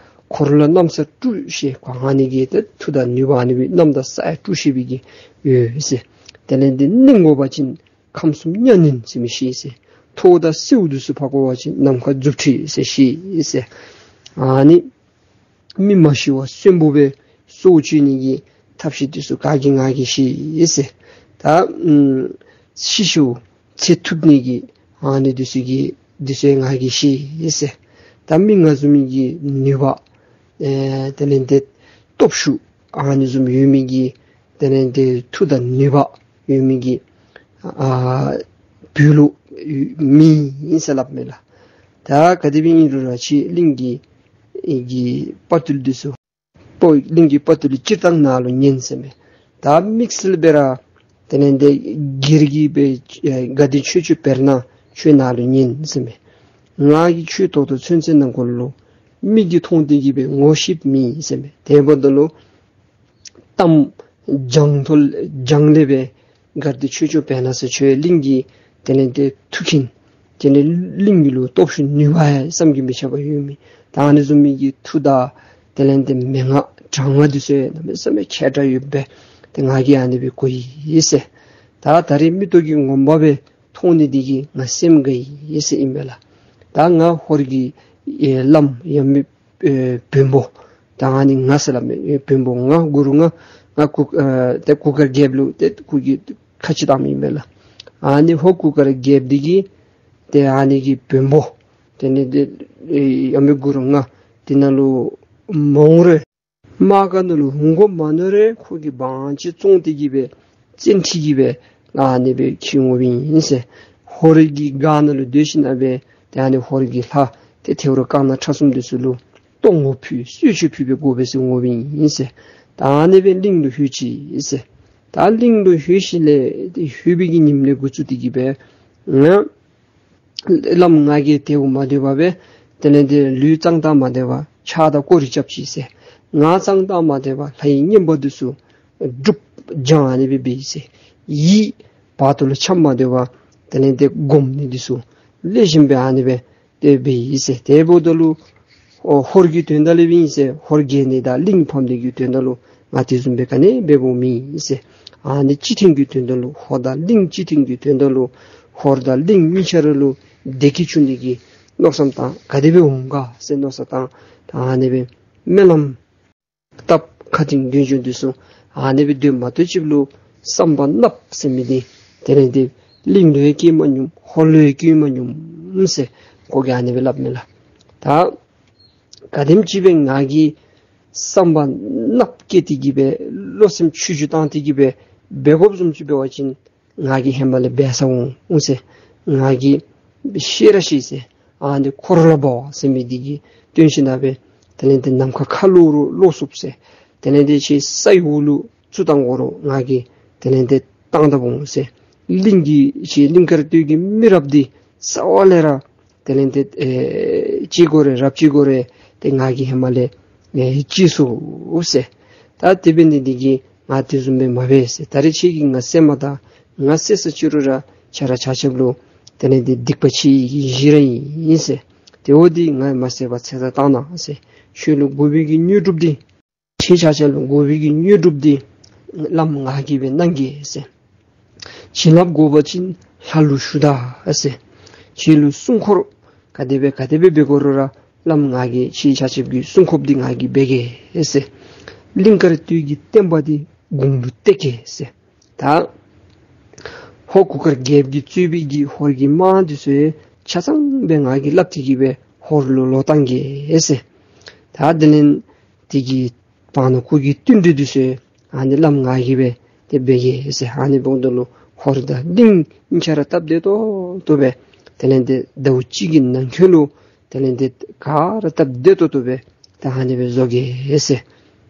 འཁོར་ལོ་གནམ་ས་དཀྲུག་ཤེས་ག་ཨ་ནི་གི་ཏེ་མཐུ་དང་ནུས་པ་ཨ་ནི་སྦེ་གནམ་དང་ས་ཡང་དཀྲུག་ཤེས་པའི་གི་ཡོད་ཟེར། དེ་ལས་འདི་གནོན་དགོ་པ་ཅིན་ཁམས་གསུམ་མྱ་ངན་ཟེར་མི་ཤེས་ཟེར། ཐོག་དང་སེའུ་འདི་ཚུ་ཕར་བཀོ་བ་ཅིན་ནམ་མཁའ་མཛུབ་ཁྲིད་ཟེར་ཤེས་ཟེར། ཨ་ནི་མི་མ་ཤི་བར་གསོན་པོ་སྦེ་སྲོག་གཅོད་ནི་གི་ཐབས་ཤེས་འདི་ཚུ་ག་གིས་ང་གིས་ཤེས་ཟེར། ད་ཨམ་ཤི་ཤིཝ་འཚོལ་ཐུབ་ནི་གི་ཨ་ནི་འདི་ཚུ་གི་འདི་ཚུ་ཡང་ང་གིས་ཤེས་ཟེར། ད་མི་ང་བཟུམ་མའི་གི་ནུས་པ་ཨེ་དེ་ལས་འདི་སྟོབས་ཤུགས་ཨ་ནི་བཟུམ་ཡོད་མི་གི་དེ་ལས་འདི་མཐུ་དང་ནུས་པ་ཡོད་མི་གི་ཨ་བོད་ལུ་མེད་ཟེར་སླབ་མས་ལགས། ད་ག་དེ་སྦེ་ཨིན་རུང་ར་ཁྱེད་གླིང་གི་གི་དཔའ་བརྟུལ་འདི་ཚུ་པོ་གླིང་གི་དཔའ་བརྟུལ་སྤྱིར་བཏང་ནཱ་ལུ་ཉན་ཟེར་མས། ད་དམིགས་བསལ་སྦེ་ར་དེ་ལས་འདི་སྒེར་གྱི་སྦེ་ཨེ་དགའ་ལྡན་ཆོས་སྤྱོད་དཔེར་ན་ཁྱོད་ནཱ་ལུ་ཉན་ཟེར་མས། ང་གིས་ཁྱོད་ད་ལྟོ་ཚུན་ཚོད་ནང་འཁོད་ལུ་མིག་གིས་མཐོང་སྟེ་གི་སྦེ་ངོ་ཤེསཔ་མེད་ཟེར་མས། དེ་འབདཝ་ད་ལུ་གཏམ་བྱང་ཐོག་བྱང་ལས་སྦེ་དགའ་ལྡན་ཆོས་སྐྱོང་བེར་ནག་ཟེར་ཁྱོད་གླིང་གི་དེ་ལས་འདི་མཐུ་མཁྱེན། དེ་ལས་གླིང་གི་ལུ་སྟོབས་ཤུགས་ནུས་པ་ཡང་བསམ་གྱིས་མི་ཁྱབ་པ་ཡོད་མི་ད་ཨ་ནི་བཟུམ་མའི་གི་མཐུ་དང་དེ་ལས་འདི་མན་ངག་དྲག་སྔགས་འདི་ཚུ་ཡང་གནམ་མེད་ས་མེད་མཁས་དྲགས་ཡོདཔ་སྦེ་ཏེ་ང་གིས་ཨ་ནི་སྦེ་གོ་ཡི་ཟེར། ད་ད་རེས་མིག་ཏོ་གིས་ངོ་མ་སྦེ་མཐོང་ནི་འདི་གིས་ང་སེམས་དགའ་ཡི་ཟེར་ཨིན་པས་ལགས། ད་ང་ཧོར་གྱི་ཨེ་བླམ་ཡང་མི་ཨེ་བོན་པོ་ད་ཨ་ནི་ང་ཟེར་སླབ་མས། ཨེ་བོན་པོ་ང་གུ་རུ་ང་ང་གུ་ཨེ་ཏེ་གུར་དཀར་རྒྱལཔོ་ལུ་ཏེ་ཁོ་གིས་ཁ་ཆེ་བཏངམ་ཨིན་པས་ལགས། ཨ་ནི་ཧོར་གུར་དཀར་རྒྱལཔོ་འདི་གིས་ཏེ་ཨ་ནི་གི་བོན་པོ་དེ་ནི་ཏེ་ཨེ་ཡང་མི་གུ་རུ་ང་དེ་ནང་ལུ་མ་འོང་རུང་དམག་སྒར་ནང་ལུ་འོང་དགོ་མ་མནོ་རུང་ཁོ་གིས་དབང་ཅིག་བཙོང་སྟེ་གི་སྦེ་བཙན་ཁྲིད་ཀྱི་སྦེ་ཨ་ནི་སྦེ་འཁྱིད་འོངམ་ཨིན་ཟེར། ཧོར་གྱི་སྒར་ནང་ལུ་སྡོད་ཞིནམ་ལས་ཏེ་ཨ་ནི་ཧོར་གྱི་ལྷ་ཏེ་ཐེའུ་རང་རྐང་སྣ་ཕྲ་གསུམ་འདི་ཚུ་ལུ་གཏོར་བ་ཕུལ་གསོལ་མཆོད་ཕུལ་སྦེ་དགོ་པས་ཟེར་འོངམ་ཨིན་ཟེར། ད་ཨ་ནི་སྦེ་གླིང་ལུ་ལྷོད་ཅི་ཟེར། ད་གླིང་ལུ་ལྷོད་ཞིནམ་ལས་ཏེ་ལྷོད་པའི་གི་ཉིནམ་ལས་འགོ་བཙུགས་ཏེ་གི་སྦེ་ང་བླམ་ང་གིས་དེ་འབདཝ་མ་བདེ་བར་སྦེ་དེ་ལས་ཏེ་ལུས་གཙང་དག་མ་བདེ་བར་ཕྱག་དང་སྐོར་ར་རྐྱབ་ཅི་ཟེར། ངག་གཙང་དག་མ་བདེ་བར་ལྷའི་བསྙེན་པ་འདི་ཚུ་སྒྲུབ་སྦྱང་ཨ་ནི་སྦེ་འབད་ཡི་ཟེར། ཡིད་བར་དོ་ལུ་འཆམ་མ་བདེ་བར་དེ་ལས་ཏེ་སྒོམ་ནི་འདི་ཚུ་ལེགས་ཤོམ་སྦེ་ཨ་ནི་སྦེ་ཏེ་འབད་ཡི་ཟེར། དེ་འབདཝ་ད་ལུ་ཨོ་ཧོར་གྱི་དོན་དག་ལུ་འབད་ཡི་ཟེར། ཧོར་གྱི་ནི་དང་གླིང་ཕམ་ནི་གི་དོན་དག་ལུ་ང་དེ་བཟུམ་སྦེ་ག་ནི་འབདཝ་མེད་ཟེར། ཨ་ནི་སྤྱི་མཐུན་གྱི་དོན་དག་ལུ་ཧོར་དང་གླིང་སྤྱི་མཐུན་གྱི་དོན་དག་ལུ་ཧོར་དང་གླིང་གཉིས་ཆ་ར་ལུ་བདེ་སྐྱིད་འབྱུང་ནི་གི་མནོ་བསམ་བཏང་ག་དེ་སྦེ་འོང་ག་ཟེར་མནོ་བསམ་བཏང་། ད་ཨ་ནི་སྦེ་སྨོན་ལམ་བཏབ་ཁ་ཏིང་དོན་བྱུང་འདི་ཚུ་ཨ་ནི་སྦེ་སྡོད་མ་གཏོགས་ཅིག་ལུ་བསམ་པ་གནགཔོ་ཟེར་མི་འདི་དེ་ལས་ཏེ་གླིང་ལུ་ཡང་སྐྱེ་མ་མྱོང་ཧོར་ལུ་ཡང་སྐྱེ་མ་མྱོང་ཟེར་ཁོ་གིས་ཨ་ནི་སྦེ་སླབ་མས་ལགས། ད་ག་དེམ་ཅིག་སྦེ་ང་གིས་བསམ་པ་གནགཔོ་བསྐྱེད་དེ་གི་སྦེ་བློ་སེམས་ཆོས་བཞིན་བཏང་སྟེ་གི་སྦེ་འབད་དགོཔ་བཟུམ་ཅིག་འབད་བ་ཅིན་ང་གིས་ཧེ་མ་ལས་འབད་ཚར་འོང་ཟེར། ང་གིས་ཤེས་ར་ཤེས་ཟེར། ཨ་ནི་འཁོར་ལོ་བ་ཟེར་མི་འདི་གིས་སྟོན་ཞིནམ་ལས་དེ་ལས་ཏེ་ནམ་མཁའ་ཁ་ལོག་རུང་ལོག་ཚུགས་ཟེར། དེ་ལས་ཏེ་ཁྱེད་ས་ཡི་འོག་ལུ་བཙུགས་བཏང་དགོ་རུང་ང་གིས་དེ་ལས་ཏེ་བཏང་ད་འོང་ཟེར། གླིང་གི་ཁྱེད་གླིང་དཀར་སྟོད་ཀྱི་མི་རབས་འདི་རྩ་བ་ལས་ར་དེ་ལས་ཏེ་ཨེ་ཅིག་དགོ་རུང་རབ་ཅིག་དགོ་རུང་ཏེ་ང་གིས་ཧེ་མ་ལས་ཨེ་ཅིག་སོང་ཟེར། ད་དེ་འབད་ནི་འདི་གིས་ང་དེ་བཟུམ་སྦེ་མ་འབད་ཟེར། ད་རེས་ཁྱེད་ཀྱིས་ང་བསད་མ་ད་ང་བསད་ས་ཅིག་རུང་ར་ཁྱེད་ར་ཆ་ཁྱབ་ལུ་དེ་ལས་ཏེ་སྡིག་པ་ཆེ་བའི་གཞི་ར་ཨིན་ཟེར། དེ་འབདཝ་ད་ང་མ་བསད་པར་ཚེ་ཐར་བཏང་གནང་ཟེར། ཁྱོད་ལུ་དགོ་པའི་གི་དངོས་གྲུབ་འདི་ཁྱེད་ཆ་ཁྱབ་ལུ་དགོ་པའི་གི་དངོས་གྲུབ་འདི་བླམ་ང་གིས་སྦེ་གནང་གེ་ཟེར། བྱིན་རླབས་དགོ་པ་ཅིན་ལྷ་ལུ་ཞུ་ད་ཟེར། ཁྱེད་ལུ་སྲུང་འཁོར་ག་དེ་སྦེ་ག་དེ་སྦེ་འབད་དགོ་རུང་ར་བླམ་ང་གིས་ཁྱེད་ཆ་ཁྱབ་ཀྱི་སྲུང་འཁོརཔ་འདི་ང་གིས་འབད་གེ་ཟེར། གླིང་དཀར་སྟོད་ཀྱི་བསྟན་པ་འདི་དགུང་ལུ་གཏད་གེ་ཟེར། ད་ཧོར་གུར་དཀར་རྒྱལཔོ་གིས་གཙོས་པའི་གི་ཧོར་གྱི་དམག་འདི་ཚུ་ཆ་ཚང་སྦེ་ང་གིས་སླབ་སྟེ་གི་སྦེ་ཧོར་ལུ་ལོག་བཏང་གེ་ཟེར། ད་དེ་ལས་དེ་གི་བར་ན་ཁོ་གི་བསྟུན་གྲོས་འདི་ཚུ་ཨ་ནི་བླམ་ང་གིས་སྦེ་ཏེ་འབད་གེ་ཟེར། ཨ་ནི་འབདཝ་ད་ལུ་ཧོར་དང་གླིང་གཉིས་ཆ་ར་སྟབས་བདེ་ཏོག་ཏོ་སྦེ་དེ་ལས་ཏེ་ཟླཝ་གཅིག་གི་ནང་འཁོད་ལུ་དེ་ལས་ཏེ་ག་ར་སྟབས་བདེ་ཏོག་ཏོ་སྦེ་ད་ཨ་ནི་སྦེ་བཟོ་གེ་ཟེར།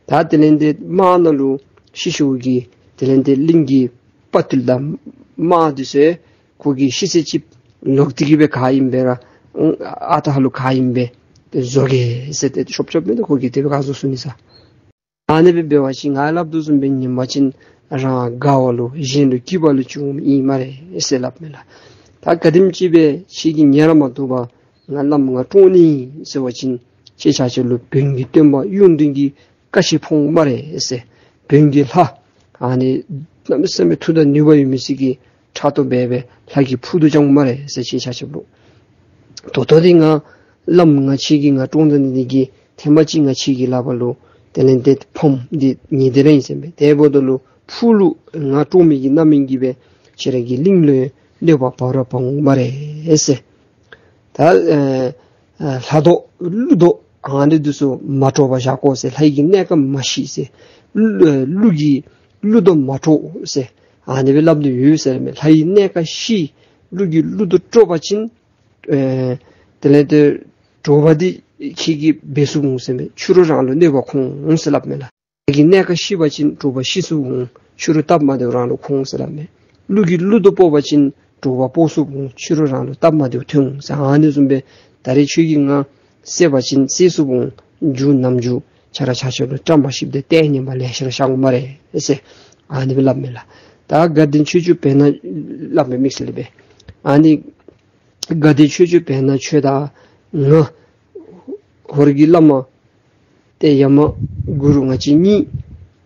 ད་དེ་ལས་ཏེ་དམག་ནང་ལུ་ཤི་ཤིཝ་གི་དེ་ལས་ཏེ་གླིང་གི་དཔའ་རྟུལ་དང་དམག་འདི་ཚུ་ཁོ་གིས་ཤི་ཚེ་ཅིག་ལོག་སྟེ་གི་སྦེ་ག་ཨིནམ་སྦེ་ར་ཨ་རྟག་ལུ་ག་ཨིནམ་སྦེ་ཏེ་བཟོ་གེ་ཟེར་ཏེ་ཤོབ་ཤོབ་མེན་ན། ཁོ་གིས་དེ་སྦེ་ག་བཟོ་ཚུགས་ནི་ཟེར། ཨ་ནི་སྦེ་འབད་བ་ཅིན་ང་སླབ་དོ་བཟུམ་སྦེ་ཉན་པ་ཅིན་རང་དགའ་བ་ལུ་གཞན་ལུ་སྐྱིད་པ་ལུ་འགྱུརཝ་ཨིན་སྨ་རེ་ཟེར་སླབ་མས་ལགས། ད་ག་དེམ་ཅིག་སྦེ་ཁྱེད་ཀྱིས་ཉན་ར་མ་བཏུབ་པར་ང་བླམ་ང་བཀྲོངས་ནི་ཟེར་བ་ཅིན་ཁྱེད་ཆ་ཁྱབ་ལུ་བོན་གྱི་སྟོན་པ་གཡུང་སྟོན་གྱི་བཀའ་ཆད་ཕོག་འོང་སྨ་རེ་ཟེར། བོན་གྱི་ལྷ་ཨ་ནི་གནམ་མེད་ས་མེད་མཐུ་དང་ནུས་པ་ཡོད་མི་ཅིག་གིས་ཕྲག་དོག་འབད་སྦེ་ལྷ་གིས་ཕུད་རྡོག་རྐྱབ་འོང་སྨ་རེ་ཟེར། ཁྱེད་ཆ་ཁྱབ་ལུ་ད་ལྟོ་འདི་ང་བླམ་ང་ཁྱེད་ཀྱིས་ང་བཀྲོངས་ད་ནི་འདི་གིས་ཐེངས་མ་གཅིག་ང་ཁྱེད་ཀྱི་ལག་པར་ལུ་དེ་ལས་ཏེ་ཕམ་འདི་ཉེས་འདི་ར་ཨིན་ཟེར་མས། དེ་འབདཝ་ད་ལུ་ཕུགས་ལུ་ང་བཀྲོངས་མི་གི་རྣམ་སྨིན་གྱིས་སྦེ་ཁྱེད་ར་གི་གླིང་ལུ་གནོད་པ་འབད་ར་འབད་འོང་སྨ་རེ་ཟེར། ད་ཨེ་ཨེ་ལྷ་བཟློག་ཀླུ་བཟློག་ཨ་ནི་འདི་ཚུ་མ་དཀྲོགས་པར་བཞག་དགོ་ཟེར། ལྷ་ཡི་གི་གནས་ཁང་མ་བཤིག་ཟེར། ཀླུ་ཀླུ་གིས་ཀླུ་བཟློག་མ་དཀྲོགས་ཟེར་ཨ་ནི་སྦེ་སླབ་ནི་ཡོད་ཟེར་མས། ལྷ་ཡི་གནས་ཁང་བཤིག་ཀླུ་གིས་ཀླུ་བཟློག་དཀྲོགས་པ་ཅིན་ཨེ་དེ་ལས་ཏེ་དྲོ་པ་འདི་ཁྱེད་ཀྱིས་འབད་ཚུགས་འོང་ཟེར་མས། ཕྱི་རུ་རང་ལུ་གནོད་པ་ཁོང་འོང་ཟེར་སླབ་མས་ལགས། ལྷ་གི་གནས་ཁང་བཤིག་པ་ཅིན་དྲོ་པ་ཤི་ཚུགས་འོང་། ཕྱི་རུ་སྟབས་མ་བདེཝ་རང་ལུ་ཁོང་འོང་ཟེར་སླབ་མས། ཀླུ་གིས་ཀླུ་བཟློག་སྤོ་བ་ཅིན་དྲོ་པ་སྤོ་ཚུགས་འོང་། ཕྱི་རུ་རང་ལུ་སྟབས་མ་བདེཝ་ཐོན་འོང་ཟེར། ཨ་ནི་བཟུམ་སྦེ་ད་རེས་ཁྱོད་ཀྱིས་ང་བསད་པ་ཅིན་བསད་ཚུགས་འོང་། རྒྱུ་ནམ་རྒྱུ་ཁྱེད་ར་ཆ་ཁྱབ་ལུ་བཀྲ་མ་ཤིསཔ་དང་ལྟས་ངན་པ་ལེ་ཤ་ར་ཤར་འོང་སྨ་རེ་ཟེར་ཨ་ནི་སྦེ་སླབ་མས་ལགས། ད་དགའ་ལྡན་ཆོས་སྐྱོང་བེར་ནག་སླབ་མས་དམིགས་བསལ་སྦེ། ཨ་ནི་དགའ་ལྡན་ཆོས་སྐྱོང་བེར་ནག་ཁྱོད་དང་ང་ཧོར་གྱི་བླ་མ་ཏེ་ཡ་མ་གུ་རུ་ང་བཅས་གཉིས་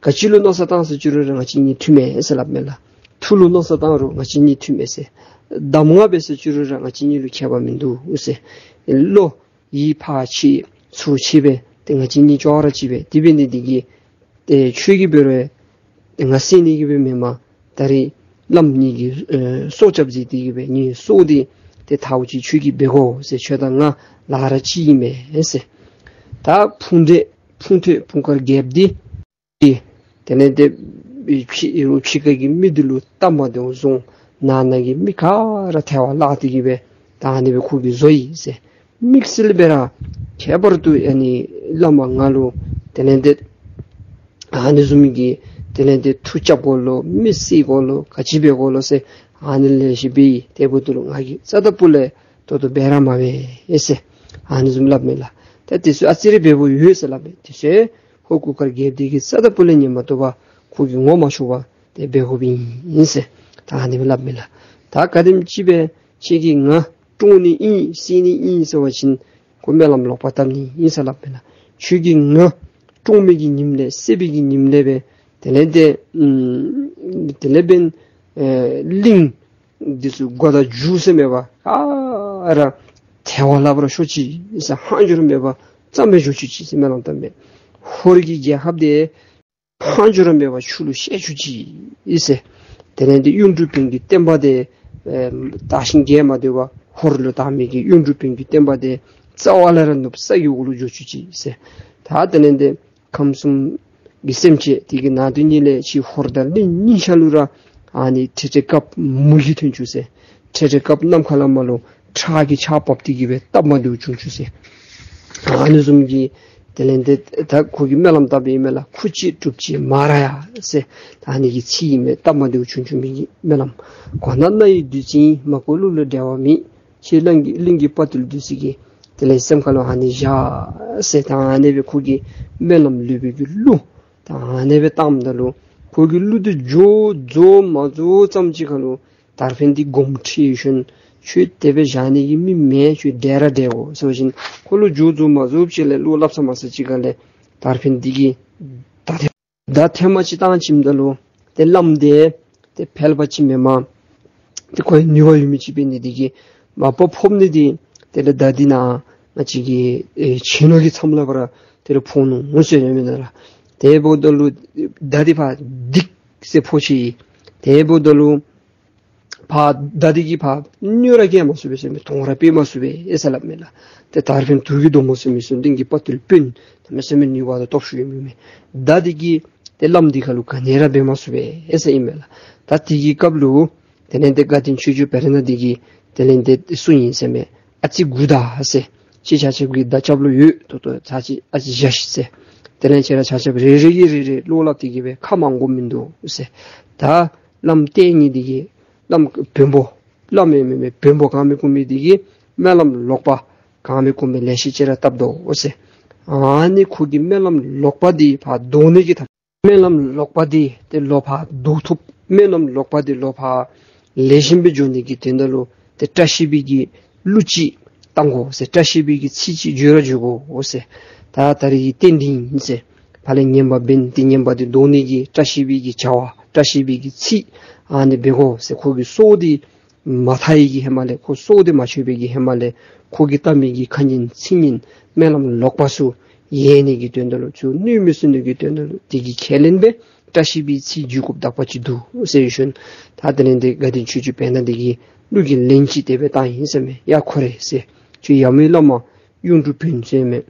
ག་ཅི་ལུ་མནོ་བསམ་བཏང་ཟེར་ཅི་རུང་ར་ང་བཅས་གཉིས་མཐུན་མས་ཟེར་སླབ་མས་ལགས། ཐུགས་ལུ་མནོ་བསམ་བཏང་རུང་ང་བཅས་གཉིས་མཐུན་མས་ཟེར། གདམས་ངག་འབད་ཟེར་ཅི་རུང་ར་ང་བཅས་གཉིས་ལུ་ཁྱད་པར་མིན་འདུག་ཟེར། བློ་ཡིད་ཕར་ཕྱིན་ཚུར་ཕྱིན་སྦེ་ཏེ་ང་བཅས་གཉིས་ཅོག་ར་གཅིག་པས། དེ་འབད་ནི་འདི་གིས་ཏེ་ཁྱོད་ཀྱིས་འབད་རུང་ཏེ་ང་བསད་ནི་གི་སྦེ་མེན་པར་ད་རིས་བླམ་ངེ་གི་ཨེ་སྲོག་སྐྱབས་མཛད་དེ་གི་སྦེ་ངེའི་སྲོག་འདི་ཏེ་ཐལཝ་ཅིག་ཁྱོད་ཀྱིས་འབད་དགོ་ཟེར། ཁྱོད་དང་ང་ལ་ར་གཅིག་ཨིན་མས་ཟེར། ད་ཕུང་ཐོད་ཕུང་ཐོད་སྤུངས་དཀར་རྒྱལཔོ་འདི་དེ་ལས་ཏེ་ཕྱི་རུ་ཕྱི་ཁ་གི་མི་འདི་ལུ་སྟབས་མ་བདེཝ་བཟུང་ནང་ན་གི་མི་ག་ར་ཐལ་བར་བརླག་སྟེ་གི་སྦེ་ད་ཨ་ནི་སྦེ་ཁོ་གིས་བཟོ་ཡི་ཟེར། དམིགས་བསལ་སྦེ་ར་ཁྱད་པར་དུ་ཨ་ནི་བླ་མ་ང་ལུ་དེ་ལས་ཏེ་ཨ་ནི་བཟུམ་གྱི་དེ་ལས་ཏེ་མཐུ་རྐྱབ་དགོ་ལོ་མི་བསད་དགོ་ལོ་ག་ཅི་འབད་དགོ་ལོ་ཟེར་ཨ་ནི་ལེ་ཤ་འབད་ཡི། དེ་འབདཝ་ད་ལུ་ང་གིས་རྩ་དང་པོ་ལས་ད་ལྟོ་འབད་ར་མ་འབད་ཟེར་ཨ་ནི་བཟུམ་སླབ་མས་ལགས། ད་དེ་ཚུ་ཨ་ཙི་རེ་འབདཝ་ཡོད་ཟེར་སླབ་མས། དེ་ཚུ་ཧོར་གུར་དཀར་རྒྱལཔོ་འདི་གིས་རྩ་དང་པོ་ལས་ཉན་མ་བཏུབ་པར་ཁོ་གིས་ངོ་མ་ཆོད་པར་ཏེ་འབད་དགོཔ་ཨིན་ཟེར་ད་ཨ་ནི་སྦེ་སླབ་མས་ལགས། ད་ག་དེམ་ཅིག་སྦེ་ཁྱེད་ཀྱིས་ང་བཀྲོངས་ནི་ཨིན་བསད་ནི་ཨིན་ཟེར་བ་ཅིན་ཁོ་སྨོན་ལམ་ལོག་པ་བཏབ་ནི་ཨིན་ཟེར་སླབ་མས་ལགས། ཁྱོད་ཀྱིས་ང་བཀྲོངས་མི་གི་ཉིནམ་ལས་བསད་པའི་གི་ཉིནམ་ལས་སྦེ་དེ་ལས་ཏེ་ཨམ་དེ་ལས་འབདན་ཨེ་གླིང་འདི་ཚུ་མགོ་དང་མཇུག་ཟེར་མེད་པར་ག་ར་ཐལ་བར་བརླག་པར་ཤོག་ཅིག་ཟེར། ལྷག་འཕྲོ་ར་མེད་པར་གཙང་སྦེ་འགྱོ་བཅུག་ཅིག་ཟེར་སྨོན་ལམ་བཏབ་མས། ཧོར་གྱི་རྒྱལ་ཁབ་འདི་ལྷག་འཕྲོ་ར་མེད་པར་ཆུ་ལུ་བཤལ་བཅུག་ཅིག་ཟེར། དེ་ལས་ཏེ་གཡུང་དྲུང་བོན་གྱི་བསྟན་པ་འདི་ཨེ་དར་ཞིང་རྒྱས་མ་སྡོད་པར་ཧོར་ལུ་དར་མི་གི་གཡུང་དྲུང་བོན་གྱི་བསྟན་པ་འདི་རྩ་བ་ལས་ར་ནུབ་ས་གི་འོག་ལུ་འགྱོ་བཅུག་ཅིག་ཟེར། ད་དེ་ལས་ཏེ་ཁམས་གསུམ་གྱི་སེམས་ཅན་དེ་གི་ནང་དོན་ཉིད་ལས་ཕྱི་ཧོར་དང་གླིང་གཉིས་ཆ་ལུ་ར་ཨ་ནི་འཕྲལ་འཕྲལ་སྐབས་མུ་གེ་ཐོན་བཅུག་ཟེར། འཕྲལ་འཕྲལ་སྐབས་ནམ་མཁའ་ལས་མར་ལུ་ཁྲག་གི་ཆརཔ་བབས་ཏེ་གི་སྦེ་སྟབས་མ་བདེཝ་བྱུང་བཅུག་ཟེར། ཨ་ནི་བཟུམ་གྱི་དེ་ལས་ཏེ་ད་ཁོ་གིས་སྨོན་ལམ་བཏབ་ཨིན་མས་ལགས། ཁུ་ཅི་དྲུབ་ཅི་མ་ར་ཡ་ཟེར་ད་ཨ་ནི་གི་ཚིག་ཨིན་མས། སྟབས་མ་བདེཝ་བྱུང་བཅུག་མི་གི་སྨོན་ལམ། གོ་ན་རྣ་ཡི་བདུད་རྩི་ཡིན། མ་གོ་གླུ་ལ་འགྲེལ་བ་མེད། ཁྱེད་གླིང་གི་གླིང་གི་དཔའ་བརྟུལ་འདི་ཚུ་གི་དེ་ལས་སེམས་ཁ་ལུ་ཨ་ནི་བཞག་ཟེར། ད་ཨ་ནི་སྦེ་ཁོ་གིས་སྨོན་ལམ་ལུས་པའི་གི་གླུ་ད་ཨ་ནི་སྦེ་བཏངམ་ད་ལུ་ཁོ་གིས་གླུ་འདི་འགྱོ་རྫོགས་མ་རྫོགས་ཙམ་ཅིག་ཁ་ལུ་དར་འཕེན་འདི་དགོངསམ་ཁྲེལ་ཞིནམ་ཁྱོད་དེ་སྦེ་བཞག་ནི་གི་མི་མེན། ཁྱོད་བསྒྲལ་ར་བསྒྲལ་དགོ་ཟེར་བ་ཅིན་ཁོ་ལུ་འགྱོ་རྫོགས་མ་རྫོགས་ཅིག་ལས་གླུ་སླབ་ས་མ་ཟ་ཅིག་ཁ་ལས་དར་འཕེན་འདི་གིས་ད་ཐེངས་མ་ཅིག་བཏང་བྱིནམ་ད་ལུ་ཏེ་བླམ་འདི་ཏེ་ཕལ་པ་ཅིག་མེན་པར་ཏེ་ཁོ་ཡང་ནུས་པ་ཡོད་མི་ཅིག་འབད་ནི་འདི་གིས་མ་པ་ཕོག་ནི་འདི་དེ་ལས་མདའ་འདི་ནཱ་ང་བཅས་ཀྱི་ཨེ་བྱིན་རླབས་ཀྱི་མཚམས་ལས་ཕར་དེ་ལས་ཕོག་ནུག་ཟེར་མི་ནང་ལུ། དེ་འབདཝ་ད་ལུ་མདའ་འདི་ཕར་ལྡིག་ཟེར་ཕོག་ཅི། དེ་འབདཝ་ད་ལུ་ཕར་མདའ་འདི་གིས་ཕར་གནོད་ར་བཀལ་མ་ཚུགས་པས་ཟེར་མས། དོན་ར་སྤེལ་མ་ཚུགས་པས་ཨེ་ཟེར་སླབ་མས་ལགས། ཏེ་དར་འཕེན་དུག་གི་མདོངས་མ་ཟེར་མི་ཚུ་གླིང་གི་དཔའ་བརྟུལ་དཔོན་གནམ་མེད་ས་མེད་ནུས་པ་དང་སྟོབས་ཤུགས་ཡོད་མི་མས། མདའ་འདི་གིས་ཏེ་བླམ་འདི་ཁ་ལུ་ག་ནི་ར་འབད་མ་ཚུགས་པས་ཨེ་ཟེར་ཨིན་མས་ལགས། ད་དེ་གི་སྐབས་ལུ་དེ་ལས་ཏེ་དགའ་ལྡན་ཆོས་སྐྱོང་བེར་ནག་འདི་གིས་དེ་ལས་ཏེ་གསུངས་ཡི་ཟེར་མས། ཨ་ཙི་སྒུག་ད་ཟེར། ཁྱེད་ཆ་ཁྱབ་ཀྱི་མདའ་རྐྱབ་ལོང་ཡོད། ད་ལྟོ་ཚར་ཅིག་ཨ་ཙི་བཞག་ཤིག་ཟེར། དེ་ལས་ཁྱེད་ར་ཆ་ཁྱབ་རེ་རེ་གིས་རེ་རེ་བློ་སླབ་སྟེ་གི་སྦེ་ཁ་མང་དགོཔ་མིན་འདུག་ཟེར། ད་བླམ་བསྟེན་ནི་འདི་གིས་བླམ་བོན་པོ་བླམ་ཨིན་མས་མེན་བོན་པོ་གང་མི་གོ་མི་འདི་གིས་སྨོན་ལམ་ལོག་པ་གང་མི་གོ་མི་ལེ་ཤ་ཅིག་ར་བཏབ་དོ་ཟེར། ཨ་ནི་ཁོ་གིས་སྨོན་ལམ་ལོག་པ་འདི་ཕར་བཟློག་ནི་གི་ཐབས། སྨོན་ལམ་ལོག་པ་འདི་ཏེ་ལོག་ཕར་བཟློག་ཐུབ། སྨོན་ལམ་ལོག་པ་འདི་ལོག་ཕར་ལེགས་ཤོམ་སྦེ་འགྱོ་ནི་གི་དོན་དག་ལུ་ཏེ་བཀྲ་ཤིས་པའི་གི་གླུ་ཅིག་བཏང་དགོ་ཟེར། བཀྲ་ཤིས་པའི་གི་ཚིག་ཅིག་བརྗོད་ར་བརྗོད་དགོ་ཟེར། ད་ད་རིས་ཀྱི་རྟེན་འབྲེལ་ཨིན་ཟེར། ཕར་ལས་ངན་པ་འབད་ནི་འདི་ངན་པ་འདི་བཟློག་ནི་གི་བཀྲ་ཤིས་པའི་གི་བྱ་བ་བཀྲ་ཤིས་པའི་གི་ཚིག་ཨ་ནི་འབད་དགོ་ཟེར། ཁོ་གི་སྲོག་འདི་མ་ཐར་བའི་གི་ཧེ་མ་ལས་ཁོ་སྲོག་འདི་མ་ཆད་པའི་གི་ཧེ་མ་ལས་ཁོ་གིས་བཏང་མི་གི་ཁ་ངན་ཚིག་ངན་སྨོན་ལམ་ལོག་པ་ཚུ་ཡལ་ནི་གི་དོན་དག་ལུ་ཚུར་གནོད་མི་ཚུགས་ནི་གི་དོན་དག་ལུ་དེ་གི་ཁས་ལེན་སྦེ་བཀྲ་ཤིས་པའི་ཚིག་བརྗོད་དགོཔ་དག་པ་ཅིག་འདུག་ཟེར་ཞུ་ནི། ད་དེ་ལས་ཏེ་དགའ་ལྡན་ཆོས་སྐྱོང་བེར་ནག་འདི་གིས་གླུ་གི་ལན་ཅིག་དེ་སྦེ་བཏང་ཡི་ཟེར་མས། ཡ་ཁོ་རེ་ཟེར། ཁྱོད་ཡ་མའི་བླ་མ་གཡུང་དྲུང་བོན་ཟེར་མས།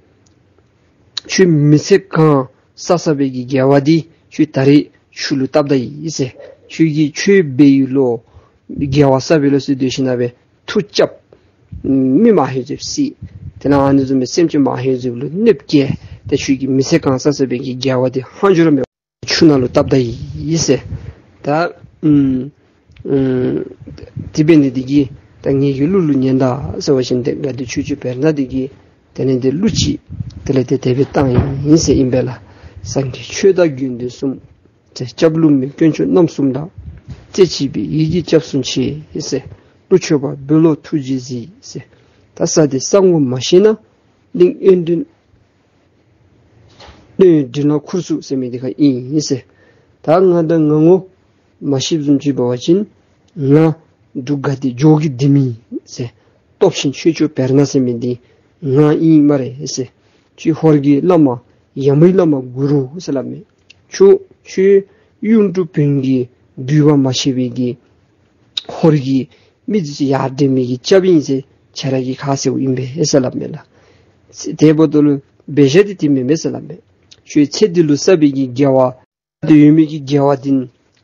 ཁྱོད་མི་ཚེ་གང་བསགས་བསགས་པའི་གི་དགེ་བ་འདི་ཁྱོད་ད་རིས་ཆུ་ལུ་བཏབ་ད་ཡི་ཟེར། ཁྱོད་ཀྱིས་ཆོས་འབད་ཡི་ལོ་དགེ་བ་བསགས་པའི་ལོ་ཟེར་སྡོད་ཞིནམ་ལས་མཐུ་རྐྱབ་མི་མང་ཧེང་བཟེབ་བསད། དེ་ལས་ཨ་ནི་བཟུམ་སྦེ་སེམས་ཅན་མང་ཧེང་བཟེབ་ལུ་གནོདཔ་བཀལ། ཏེ་ཁྱོད་ཀྱིས་མི་ཚེ་གང་བསགས་བསགས་པའི་གི་དགེ་བ་འདི་ལྷག་འཕྲོ་ར་མེད་པར་ཆུ་ནང་ལུ་བཏབ་ད་ཡི་ཟེར། ད་ཨུམ་ཨུམ་དེ་འབད་ནི་འདི་གིས་ད་ངེ་གི་གླུ་ལུ་ཉན་ད་ཟེར་བ་ཅིན་ཏེ་དགའ་ལྡན་ཆོས་སྐྱོང་བེར་ནག་འདི་གིས་དེ་ལས་ཏེ་གླུ་ཅིག་དེ་ལས་ཏེ་དེ་སྦེ་བཏང་ཡི་ཟེར་ཨིན་པས་ལགས། སངས་རྒྱས་ཆོས་དང་དགེ་འདུན་གསུམ། ཏེ་སྐྱབས་བསླུ་མེད་དཀོན་མཆོག་རྣམ་གསུམ་ལ། རྩེ་གཅིག་པའི་ཡིད་ཀྱིས་སྐྱབས་སུ་མཆི་ཟེར། གླུ་མཆོད་པ་འབུལ་ལོ་ཐུགས་རྗེས་གཟིགས་ཟེར། ད་ས་འདི་ས་ངོ་མ་ཤེས་ན་གླིང་གཡས་འདྲེན་གླིང་གཡོན་འདྲེན་ལ་ཁུར་ཚུགས་ཟེར་མི་འདི་ཁར་ཨིན་ཟེར། ད་ང་དང་ང་ངོ་ མ་ཤེསཔ་བཟུམ་ཅིག་འབད་བ་ཅིན་ང་འབྲུག་དགའ་བདེ་འཇོ་གི་བདེ་མི་ཟེར། སྟོབས་ཆེན་ཆོས་སྐྱོང་བེར་ནག་ཟེར་མི་འདི་ང་ཨིན་སྨ་རེ་ཟེར། ཁྱོད་ཧོར་གྱི་བླ་མ་ཡ་མོའི་བླ་མ་གུ་རུ་ཟེར་སླབ་མས། ཁྱོད་ཁྱོད་གཡུང་དྲུང་བོན་གྱི་རྒྱུད་པ་མ་ཤེས་པའི་གི་ཧོར་གྱི་མི་འདི་ཚུ་ཡར་འདྲེན་མི་གི་སྐྱབས་ཨིན་ཟེར་ཁྱོད་ར་གིས་ཁ་གསལཝ་ཨིན་པས་ཟེར་སླབ་མས་ལགས། དེ་འབདཝ་ད་ལུ་འབད་བཞག་འདི་དེ་མེན་མས་ཟེར་སླབ་མས། ཁྱོད་ཚེ་འདི་ལུ་བསགས་པའི་གི་དགེ་བ་དེ་ཡོད་མི་གི་དགེ་བ་འདི་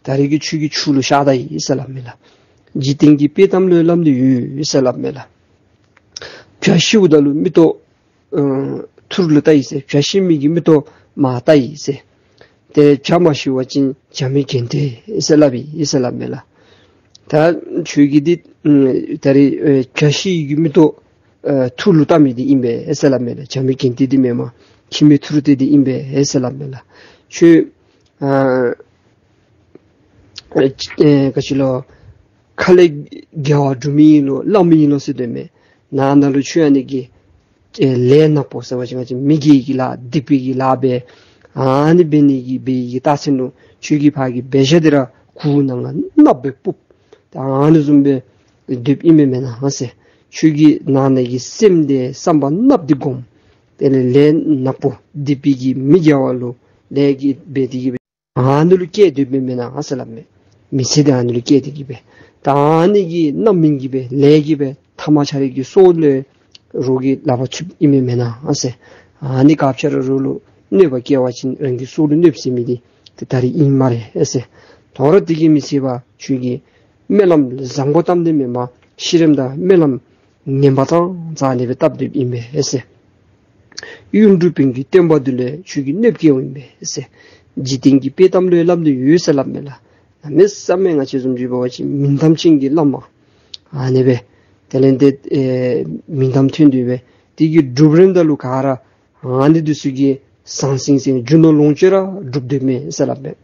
ད་རེས་ཀྱི་ཁྱོད་ཀྱི་ཕྱོགས་ལུ་ཤར་ད་ཡི་ཟེར་སླབ་མས་ལགས། འཇིག་རྟེན་གྱི་དཔེ་གཏམ་ལུ་ཡང་སླབ་སྟེ་ཡོད་ཟེར་སླབ་མས་ལགས། བྱ་ཤིཝ་ད་ལུ་མིག་ཏོ་ཨ་ཐུར་ལུ་བལྟ་ཡི་ཟེར། བྱ་ཤི་མི་གི་མིག་ཏོ་མར་བལྟ་ཡི་ཟེར། ཏེ་བྱ་མ་ཤི་བ་ཅིན་བྱ་མེད་གྱེན་ཏེ་ཟེར་སླབ་ཨིན་ཟེར་སླབ་མས་ལགས། ད་ཁྱོད་ཀྱི་འདི་ཨ་ད་རེས་ཨེ་བྱ་ཤི་གི་མིག་ཏོ་ཨ་ཐུར་ལུ་བལྟ་མི་འདི་ཨིན་པས་ཟེར་སླབ་མས་ལགས། བྱ་མེད་གྱེན་ཏེ་འདི་མེན་མས། ཁྱི་མེད་ཐུར་ཏེ་འདི་ཨིན་པས་ཟེར་སླབ་མས་ལགས། ཁྱོད་ཨ་ཨེ་ག་ཅི་ལོ། ཁ་ལས་དགེ་བ་སྒྲུབ་མི་ཨིན་ལོ་སླབ་མི་ཨིན་ལོ་ཟེར་དོ་མས། ནང་ན་ལུ་ཁྱོད་ཨ་ནི་གི་ཨེ་ལས་ནག་པོ་ཟེར་བ་ཅིན་ང་བཅས་མི་དགེ་གི་ལཱ་སྡིག་པའི་གི་ལཱ་འབད། ཨ་ནི་འབད་ནི་གི་འབད་ནི་གི་རྟགས་མཚན་ལུ་ཁྱོད་ཀྱི་ཕར་གྱི་འབད་བཞག་འདི་ར་གུར་ནང་ང་ནགཔོ་སྦེ་སྤུབ། ད་ཨ་ནི་བཟུམ་སྦེ་སྡོདཔ་ཨིན་མས་མེན་ན་ཟེར། ཁྱོད་ཀྱི་ནང་ན་གི་སེམས་འདི་བསམ་པ་ནགཔོ་འདི་སྒོམ། དེ་ལས་ལས་ནག་པོ་སྡིག་པའི་གི་མི་དགེ་བ་ལུ་ལས་ཀྱི་འབད་དེ་གི་འབད། ཨ་ནི་ལུ་སྐྱེས་སྡོདཔ་མེན་ན་ཟེར་སླབ་མས། མི་ཚེ་འདི་ཨ་ནི་ལུ་སྐྱེས་ཏེ་གི་སྦེ། ད་ཨ་ནི་གི་རྣམ་སྨིན་གྱིས་སྦེ་ལས་ཀྱིས་སྦེ་ཐ་མ་ཁྱོད་རའི་གི་སྲོག་ལུ་རོགས་ཀྱི་ལག་པར་ཚུདཔ་ཨིན་མས་མེན་ན་ཟེར། ཨ་ནི་སྐབས་ཁྱོད་ར་རོགས་ལུ་གནོད་པ་བཀལ་བ་ཅིན་རང་གི་སྲོག་ལུ་གནོདཔ་ཟེར་མི་འདི་ཏེ་ད་རེས་ཨིན་སྨ་རེ་ཟེར། དོ་རུང་དེ་གིས་མི་ཚད་པར་ཁྱོད་ཀྱིས་སྨོན་ལམ་བཟང་པོ་བཏབ་སྟེ་མེན་པར་ཤི་རནམ་ད་སྨོན་ལམ་ངན་པ་ཙང་ཙང་ཨ་ནི་སྦེ་བཏབ་སྡོདཔ་ཨིན་པས་ཟེར། གཡུང་དྲུང་བོན་གྱི་བསྟན་པ་འདི་ལུ་ཁྱོད་ཀྱིས་གནོདཔ་བཀལཝ་ཨིན་པས་ཟེར། འཇིག་རྟེན་གྱི་དཔེ་གཏམ་ལུ་ཡང་སླབ་སྟེ་ཡོད་ཟེར་སླབ་མས་ལགས། གནམ་མེད་ས་མེད་ང་བཅས་བཟུམ་ཅིག་འབད་བ་ཅིན་མིང་གཏམ་ཅན་གྱི་བླ་མ་ཨ་ནི་སྦེ་དེ་ལས་ཏེ་ཨེ་མིང་གཏམ་ཐོན་ཏེ་སྦེ་དེ་གིས་སྒྲུབ་རནམ་ད་ལུ་ག་ར་ཨ་ནི་འདི་ཚུ་གིས་ཟང་ཟིང་ཟེར་རྒྱུ་ནོར་ལོངས་སྤྱོད་ར་སྒྲུབ་སྡོདཔ་མས་ཟེར་སླབ་མས།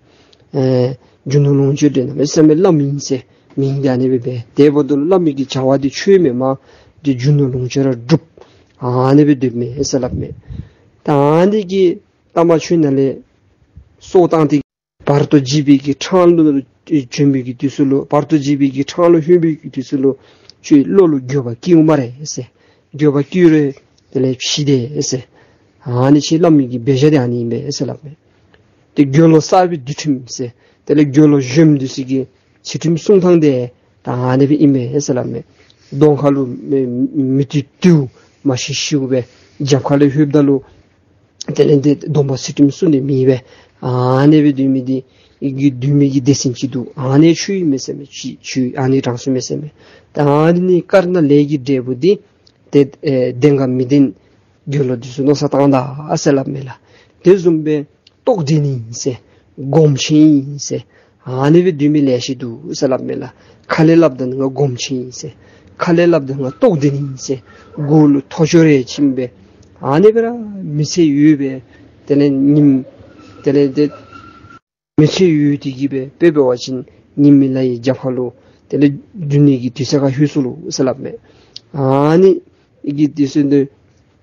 ཨེ་རྒྱུ་ནོར་ལོངས་སྤྱོད་འདི་གནམ་མེད་ས་མེད་བླ་མ་ཨིན་ཟེར་མིང་འདི་ཨ་ནི་སྦེ་འབད། དེ་འབདཝ་ད་ལུ་བླ་མའི་གི་བྱ་བ་འདི་ཆོས་མེན་པར་འདི་རྒྱུ་ནོར་ལོངས་སྤྱོད་ར་སྒྲུབ་ཨ་ནི་སྦེ་སྡོདཔ་མས་ཟེར་སླབ་མས། ད་ཨ་ནི་གི་ལྟ་མ་ཆོས་ནང་ལས་སྲོག་བཏང་སྟེ་བར་དོ་འཇིགས་པའི་གི་འཕྲང་ལུ་བྱོན་པའི་གི་དུས་སུ་ལུ་བར་དོ་འཇིགས་པའི་གི་འཕྲང་ལུ་ལྷོད་པའི་གི་དུས་སུ་ལུ་ཁྱོད་བློ་ལུ་འགྱོད་པ་སྐྱེཝ་སྨ་རེ་ཟེར། འགྱོད་པ་སྐྱེ་རུང་དེ་ལས་ཤི་དེས་ཟེར། ཨ་ནི་ཁྱོད་བླ་མའི་གི་འབད་བཞག་འདི་ཨ་ནི་ཨིན་པས་ཟེར་སླབ་མས། ཏེ་དགེ་སློང་གསར་པའི་འདུལ་ཁྲིམས་ཟེར། དེ་ལས་དགེ་སློང་གཞོནམ་འདི་ཚུ་གི་ཚུལ་ཁྲིམས་སྲུང་ཐངས་འདི་ད་ཨ་ནི་སྦེ་ཨིན་པས་ཟེར་སླབ་མས། གདོང་ཁ་ལུ་མེ་མེ་ཏོག་དུ་མ་ཤི་ཤིཝ་སྦེ་རྒྱབ་ཁ་ལས་ལྷོདཔ་ད་ལུ་དེ་ལས་ཏེ་སྡོམ་པ་ཚུལ་ཁྲིམས་སྲུང་ནི་མེད་པས། ཨ་ནི་སྦེ་སྡོད་མི་འདི་ཨི་གི་སྡོད་མི་གི་སྡེ་ཚན་ཅིག་འདུག། ཨ་ནི་ཁྱོད་ཨིན་མས་ཟེར་མས། ཁྱོད་ཁྱོད་ཨ་ནི་དྲང་སྲོང་མས་ཟེར་མས། ད་ཨ་ནི་དཀར་ནག་ལས་ཀྱི་འབྲས་བུ་འདི་ཏེ་ཨེ་བདེན་ག་མི་བདེན་དགེ་སློང་འདི་ཚུ་མནོ་བསམ་བཏང་ད་ཨ་ཟེར་སླབ་མས་ལགས། དེ་བཟུམ་སྦེ་རྟོགས་ལྡན་ཨིན་ཟེར། སྒོམ་ཆེན་ཨིན་ཟེར། ཨ་ནི་སྦེ་སྡོད་མི་ལེ་ཤ་འདུག་ཟེར་སླབ་མས་ལགས། ཁ་ལས་སླབ་ད་ང་སྒོམ་ཆེན་ཨིན་ཟེར། ཁ་ལས་སླབ་ད་ང་རྟོགས་ལྡན་ཨིན་ཟེར། མགུ་ལུ་ཐོར་ཅོག་རེ་བྱིན་སྦེ་ཨ་ནི་སྦེ་ར་མི་ཚེ་ཡོད་པས། དེ་ལས་ཉིནམ་དེ་ལས་ཏེ་མི་ཚེ་ཡོད་དེ་གི་སྦེ་དཔེ་འབད་བ་ཅིན་ཉི་མའི་ལ་ཡི་རྒྱབ་ཁ་ལུ་དེ་ལས་རྒྱུ་ནི་གི་དུས་ཚོད་ཁར་ལྷོད་སོང་ལོ་ཟེར་སླབ་མས། ཨ་ནི་ཨི་གི་དུས་ཚོད་འདི་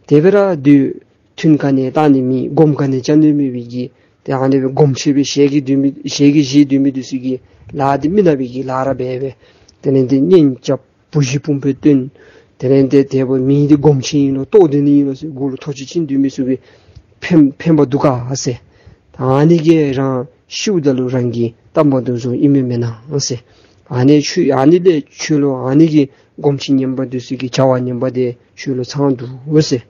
དེ་སྦེ་ར་སྡོད། ཐུན་ག་ནི་བཏང་ནི་མེད། སྒོམ་ག་ནི་རྐྱབ་ནི་མེད་པའི་གི་ཏེ་ཨ་ནི་སྦེ་སྒོམ་ཆེན་སྦེ་ཞལ་གྱིས་སྡོད་མི་ཞལ་གྱིས་བཞེས་སྡོད་མི་འདི་ཚུ་གི་ལཱ་འདི་མི་ནག་པའི་གི་ལཱ་ར་འབད་སྦེ་དེ་ལས་ཏེ་གཉེན་རྐྱབ། བུ་གཞི་བུམོ་སྦེ་བསྟེན། དེ་ལས་ཏེ་དེ་འབདཝ་མི་འདི་སྒོམ་ཆེན་ཨིན་ལོ་རྟོགས་ལྡན་ཨིན་ལོ་ཟེར་མགུ་ལུ་ཐོར་ཅོག་བྱིན་སྡོད་མི་ཚུ་གིས་ཕན་ཕན་པ་འདུག་ག་ཟེར། ད་ཨ་ནི་གིས་རང་ཤིཝ་ད་ལུ་རང་གི་གཏམ་པ་འདི་ཚུ་ཨིན་མས་མེན་ན་ཟེར། ཨ་ནི་ཁྱོད་ཨ་ནི་ལས་ཁྱོད་ལུ་ཨ་ནི་གི་སྒོམ་ཆེན་ངན་པ་འདི་ཚུ་གི་བྱ་བ་ངན་པ་འདི་ཁྱོད་ལུ་ཚང་འདུག་ཟེར།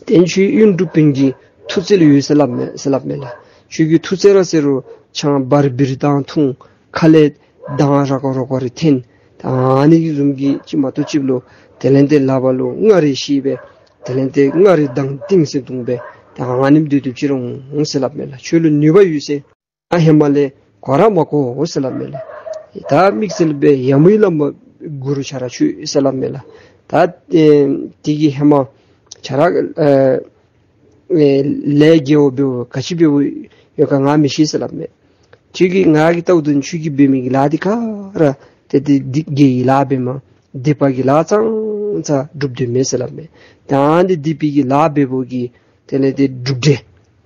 དེ་ཁྱོད་གཡུང་དྲུང་བོན་གྱི་མཐུ་རྩལ་ཡོད་ཟེར་སླབ་མས་ཟེར་སླབ་མས་ལགས། ཁྱོད་ཀྱི་མཐུ་རྩལ་ར་ཟེར་རུང་ཆང་འབར་བིར་དང་འཐུང་། ཁ་ལས་གདང་ར་ཀ་རོ་ཀ་རེ་འཐེན། ད་ཨ་ནི་གི་བཟུམ་གྱི་ཅིག་མ་གཏོགས་ཅིག་ལུ་དེ་ལས་ཏེ་ལག་པ་ལུ་རྔ་རེ་བཤེད་སྦེ་དེ་ལས་ཏེ་རྔ་རེ་གདང་བཏིང་ཟེར་བརྡུང་སྦེ་ད་ཨ་ནེམ་སྡོད་སྡོདཔ་ཅིག་ར་འོང་ཟེར་སླབ་མས་ལགས། ཁྱོད་ལུ་ནུས་པ་ཡོད་ཟེར། ཨ་ཧེ་མ་ལས་གོ་ར་མ་གོ་ཟེར་སླབ་མས་ལགས། ད་དམིགས་བསལ་སྦེ་ཡ་མོའི་བླ་མ་གུ་རུ་ཁྱོད་ར་ཁྱོད་ཟེར་སླབ་མས་ལགས། ད་ཨེ་དེ་གི་ཧེ་མ་ཁྱོད་ར་ཨེ་ཨེ་ལས་དགེ་བ་འབདཝ་ག་ཅི་འབདཝ་ཡོད་ག་ང་མི་ཤེས་ཟེར་སླབ་མས། ཁྱོད་ཀྱིས་ང་གིས་བལྟཝ་ད་ཁྱོད་ཀྱིས་འབད་མི་གི་ལཱ་འདི་ག་ར་ཏེ་ཏེ་སྡིག་དགེ་གི་ལཱ་འབད་མ་སྡིག་པ་གི་ལཱ་ཙང་ཙ་སྒྲུབ་སྡོད་མས་ཟེར་སླབ་མས། ད་ཨ་ནི་སྡིག་པའི་གི་ལཱ་འབད་བོ་གི་དེ་ལས་ཏེ་སྒྲུབ་འབྲས་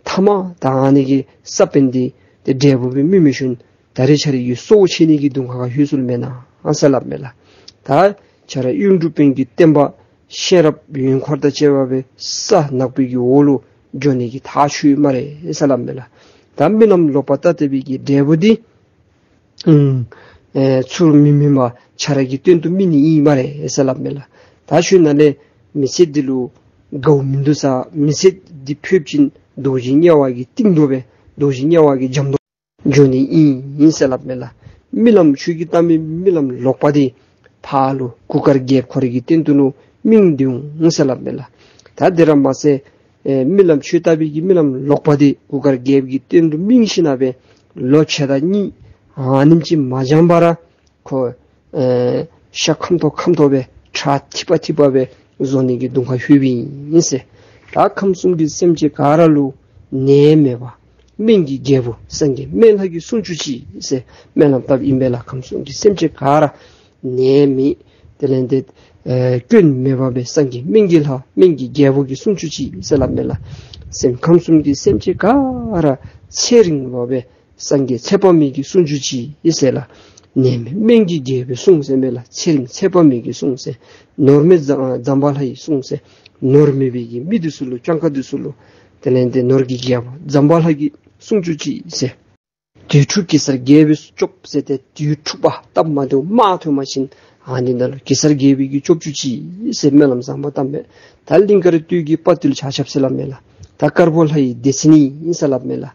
ཐ་མ་ད་ཨ་ནི་གི་ས་བོན་འདི་ཏེ་འབྲས་བུ་སྦེ་སྨིན་མི་ཤུལ་ ད་རེས་ཁྱོད་རའི་གི་སྲོག་ཆད་ནི་གི་གདོང་ཁ་ཁར་ལྷོད་སོང་མེན་ན་ཟེར་སླབ་མས་ལགས། ད་ཁྱོད་ར་གཡུང་དྲུང་བོན་གྱི་བསྟན་པ་ཤེས་རབ་ཡོན་འཁོར་དང་བཅས་པ་སྦེ་ས་ནག་པོའི་གི་འོག་ལུ་འགྱོ་ནི་གི་ཐག་ཆོད་ཡི་སྨ་རེ་ཟེར་སླབ་མས་ལགས། ད་རྨི་ལམ་ལོག་པ་བལྟ་བལྟ་བའི་གི་འབྲས་བུ་འདི་ཨུམ་ཨེ་ཚུར་མི་སྨིན་པར་ཁྱོད་ར་གི་སྟེང་དུ་སྨིན་ནི་ཨིན་སྨ་རེ་ཟེར་སླབ་མས་ལགས། ད་ཁྱོད་ནཱ་ལས་མི་ཚེ་འདི་ལུ་དགའཝ་མིན་འདུག་ཟེར། མི་ཚེ་འདི་ཕོདཔ་ཅིན་རྡོ་རྗེ་དམྱལ་བ་གི་གཏིང་རྡོ་སྦེ་རྡོ་རྗེ་དམྱལ་བ་གི་འགྲམ་དུ་འགྱོ་ནི་ཨིན་ཨིན་ཟེར་སླབ་མས་ལགས། རྨི་ལམ་ཁྱོད་ཀྱིས་བལྟ་མི་རྨི་ལམ་ལོག་པ་འདི་ཕར་ལུ་གུར་དཀར་རྒྱལཔོ་ཁོ་རའི་གི་སྟེང་དུ་ལུ་སྨིན་སྡོད་འོང་ཟེར་སླབ་མས་ལགས། ད་དེ་ར་མ་ཚད་ཨེ་རྨི་ལམ་ཁྱོད་བལྟ་བའི་གི་རྨི་ལམ་ལོག་པ་འདི་གུར་དཀར་རྒྱལཔོ་གི་སྟེང་དུ་སྨིན་ཞིནམ་ལས་ལོ་ཕྱེད་དང་གཉིས་ཨ་ནེམ་ཅིག་མ་འགྱངས་པ་ར་ཁོ་ཨེ་ཤ་ཁམ་ཏོག་ཁམ་ཏོག་སྦེ་ཁྲག་ཐིགས་པ་ཐིགས་པ་སྦེ་བཟོ་ནི་གི་གདོང་ཁར་ལྷོད་པའི་ཨིན་ཟེར། ད་ཁམས་གསུམ་གྱི་སེམས་ཅན་ག་ར་ལུ་ནད་མེད་པར་སྨན་གྱི་རྒྱལ་པོ་སངས་རྒྱས་སྨན་བླ་གིས་སྲུང་བྱུང་ཅིག་ཟེར་སྨོན་ལམ་བཏབ་ཨིན་པས་ལགས། ཁམས་གསུམ་གྱི་སེམས་ཅན་ག་ར་ནད་མེད་དེ་ལས་འདི་ཨེ་སྐྱོན་མེད་པ་སྦེ་སངས་རྒྱས་སྨན་གྱི་ལྷ་སྨན་གྱི་རྒྱལ་པོ་གིས་སྲུང་བྱུང་ཅིག་ཟེར་སླབ་མས་ལགས། སེམས་ཁམས་གསུམ་གྱི་སེམས་ཅན་ག་ར་ཚེ་རིང་བ་སྦེ་སངས་རྒྱས་ཚེ་དཔག་མེད་ཀྱིས་སྲུང་བྱུང་ཅིག་ཟེར་ལགས། ནད་མེད་སྨན་གྱི་རྒྱལ་པོས་སྲུང་ཟེར་མས་ལགས། ཚེ་རིང་ཚེ་དཔག་མེད་ཀྱིས་སྲུང་ཟེར། ནོར་མེད་ཛམ་ཛམ་བྷ་ལ་ཡིས་སྲུང་ཟེར། ནོར་མེད་པའི་གི་མི་འདི་ཚུ་ལུ་སྤྱང་ཀ་འདི་ཚུ་ལུ་དེ་ལས་འདི་ནོར་གྱི་རྒྱལ་པོ་ཛམ་བྷ་ལ་གིས་སྲུང་བྱུང་ཅིག་ཟེར། དུས་འཁྲུགས་གེ་སར་རྒྱལ་པོས་སྐྱོབ་ཟེར་ཏེ་དུས་འཁྲུགས་པ་སྟབས་མ་བདེཝ་མ་ཐོན་པ་ཅིན་ཨ་ནི་ནང་ལུ་གེ་སར་རྒྱལ་པོ་གིས་སྐྱོབ་བྱུང་ཅིག་ཟེར་སྨོན་ལམ་བཟང་པོ་བཏབ་མས། ད་གླིང་དཀར་སྟོད་ཀྱི་དཔའ་བརྟུལ་ཆ་ཁྱབ་ཟེར་སླབ་མས་ལགས། ད་དཀར་པོ་ལྷ་ཡི་སྡེ་ཚན་ཨིན་ཟེར་སླབ་མས་ལགས།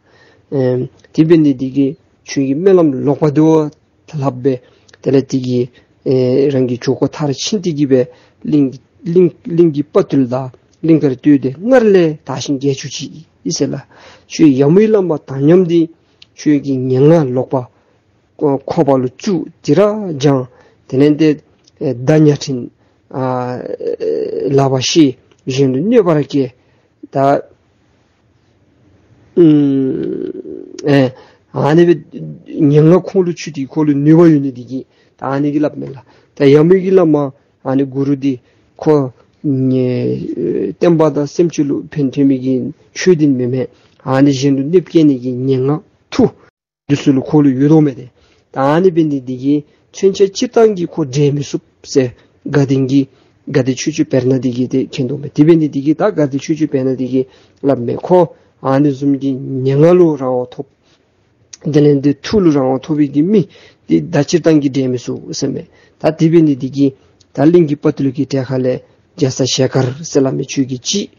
ཨེམ་དེ་འབད་ནི་འདི་གིས་ཁྱོད་ཀྱི་སྨོན་ལམ་ལོག་པ་འདི་བ་ལྷག་སྦེ་དེ་ལས་དེ་གིས་ཨེ་རང་གི་ཇོ་ཁོ་མཐར་ཕྱིན་ཏེ་གིས་སྦེ་གླིང་གླིང་གླིང་གི་དཔའ་བརྟུལ་དང་གླིང་དཀར་སྟོད་འདི་སྔར་ལས་དར་ཞིང་རྒྱས་བཅུག་ཅིག་ཟེར་ལགས། ཁྱོད་ཡ་མོའི་བླ་མ་དམ་ཉམས་འདི་ཁྱོད་ཀྱི་ངན་སྔགས་ལོག་པ་ཁོག་པ་ལུ་བཙུགས་དེ་ར་སྦྱང་། དེ་ལས་འདི་ཨེ་མདའ་གཉའ་ཕྲན་ཨ་ལག་པར་བཤེད། གཞན་ལུ་གནོད་པར་བསྐྱལ། ད་ཨུམ་ཨེ་ཨ་ནི་སྦེ་ངན་སྔགས་ཁོང་ལུ་ཚུད་དེ་ཁོ་ལུ་ནུས་པ་ཡོད་ནི་འདི་གིས་ད་ཨ་ནི་གིས་སླབ་མས་ལགས། ད་ཡ་མོའི་གི་བླ་མ་ཨ་ནི་གུ་རུ་འདི་ཁོ་ནི་བསྟན་པ་དང་སེམས་ཅན་ལུ་ཕན་ཐོགས་མི་གི་ཆོས་འདི་མེན་མས། ཨ་ནི་གཞན་ལུ་གནོད་བསྐྱལ་ནི་གི་ངན་སྔགས་མཐུ་འདི་ཚུ་ལུ་ཁོ་ལུ་ཡོད་དོ་མས་ཏེ། ད་ཨ་ནི་འབད་ནི་འདི་གིས་མཚོན་ཆ་སྤྱིར་བཏང་གིས་ཁོ་འདྲེན་མི་ཚུགས་ཟེར་དགའ་ལྡན་གྱི་དགའ་ལྡན་ཆོས་སྐྱོང་བེར་ནག་འདི་གིས་ཏེ་མཁྱེན་དོ་མས། དེ་འབད་ནི་འདི་གིས་ད་དགའ་ལྡན་ཆོས་སྐྱོང་བེར་ནག་འདི་གིས་སླབ་མས། ཁོ་ཨ་ནི་བཟུམ་གྱི་ངན་སྔགས་ལུ་རང་དབང་ཐོབ། དེ་ལས་འདི་མཐུ་ལུ་རང་དབང་ཐོབ་པའི་གི་མི་འདི་ད་སྤྱིར་བཏང་གིས་འདྲེན་མི་ཚུགས་ཟེར་མས། ད་དེ་འབད་ནི་འདི་གིས་ད་གླིང་གི་དཔའ་བརྟུལ་གྱི་གྲལ་ཁ་ལས་རྒྱ་ཚ་ཞལ་དཀར་ཟེར་སླབ་མི་ཁྱོད་ཀྱིས་གཅིག།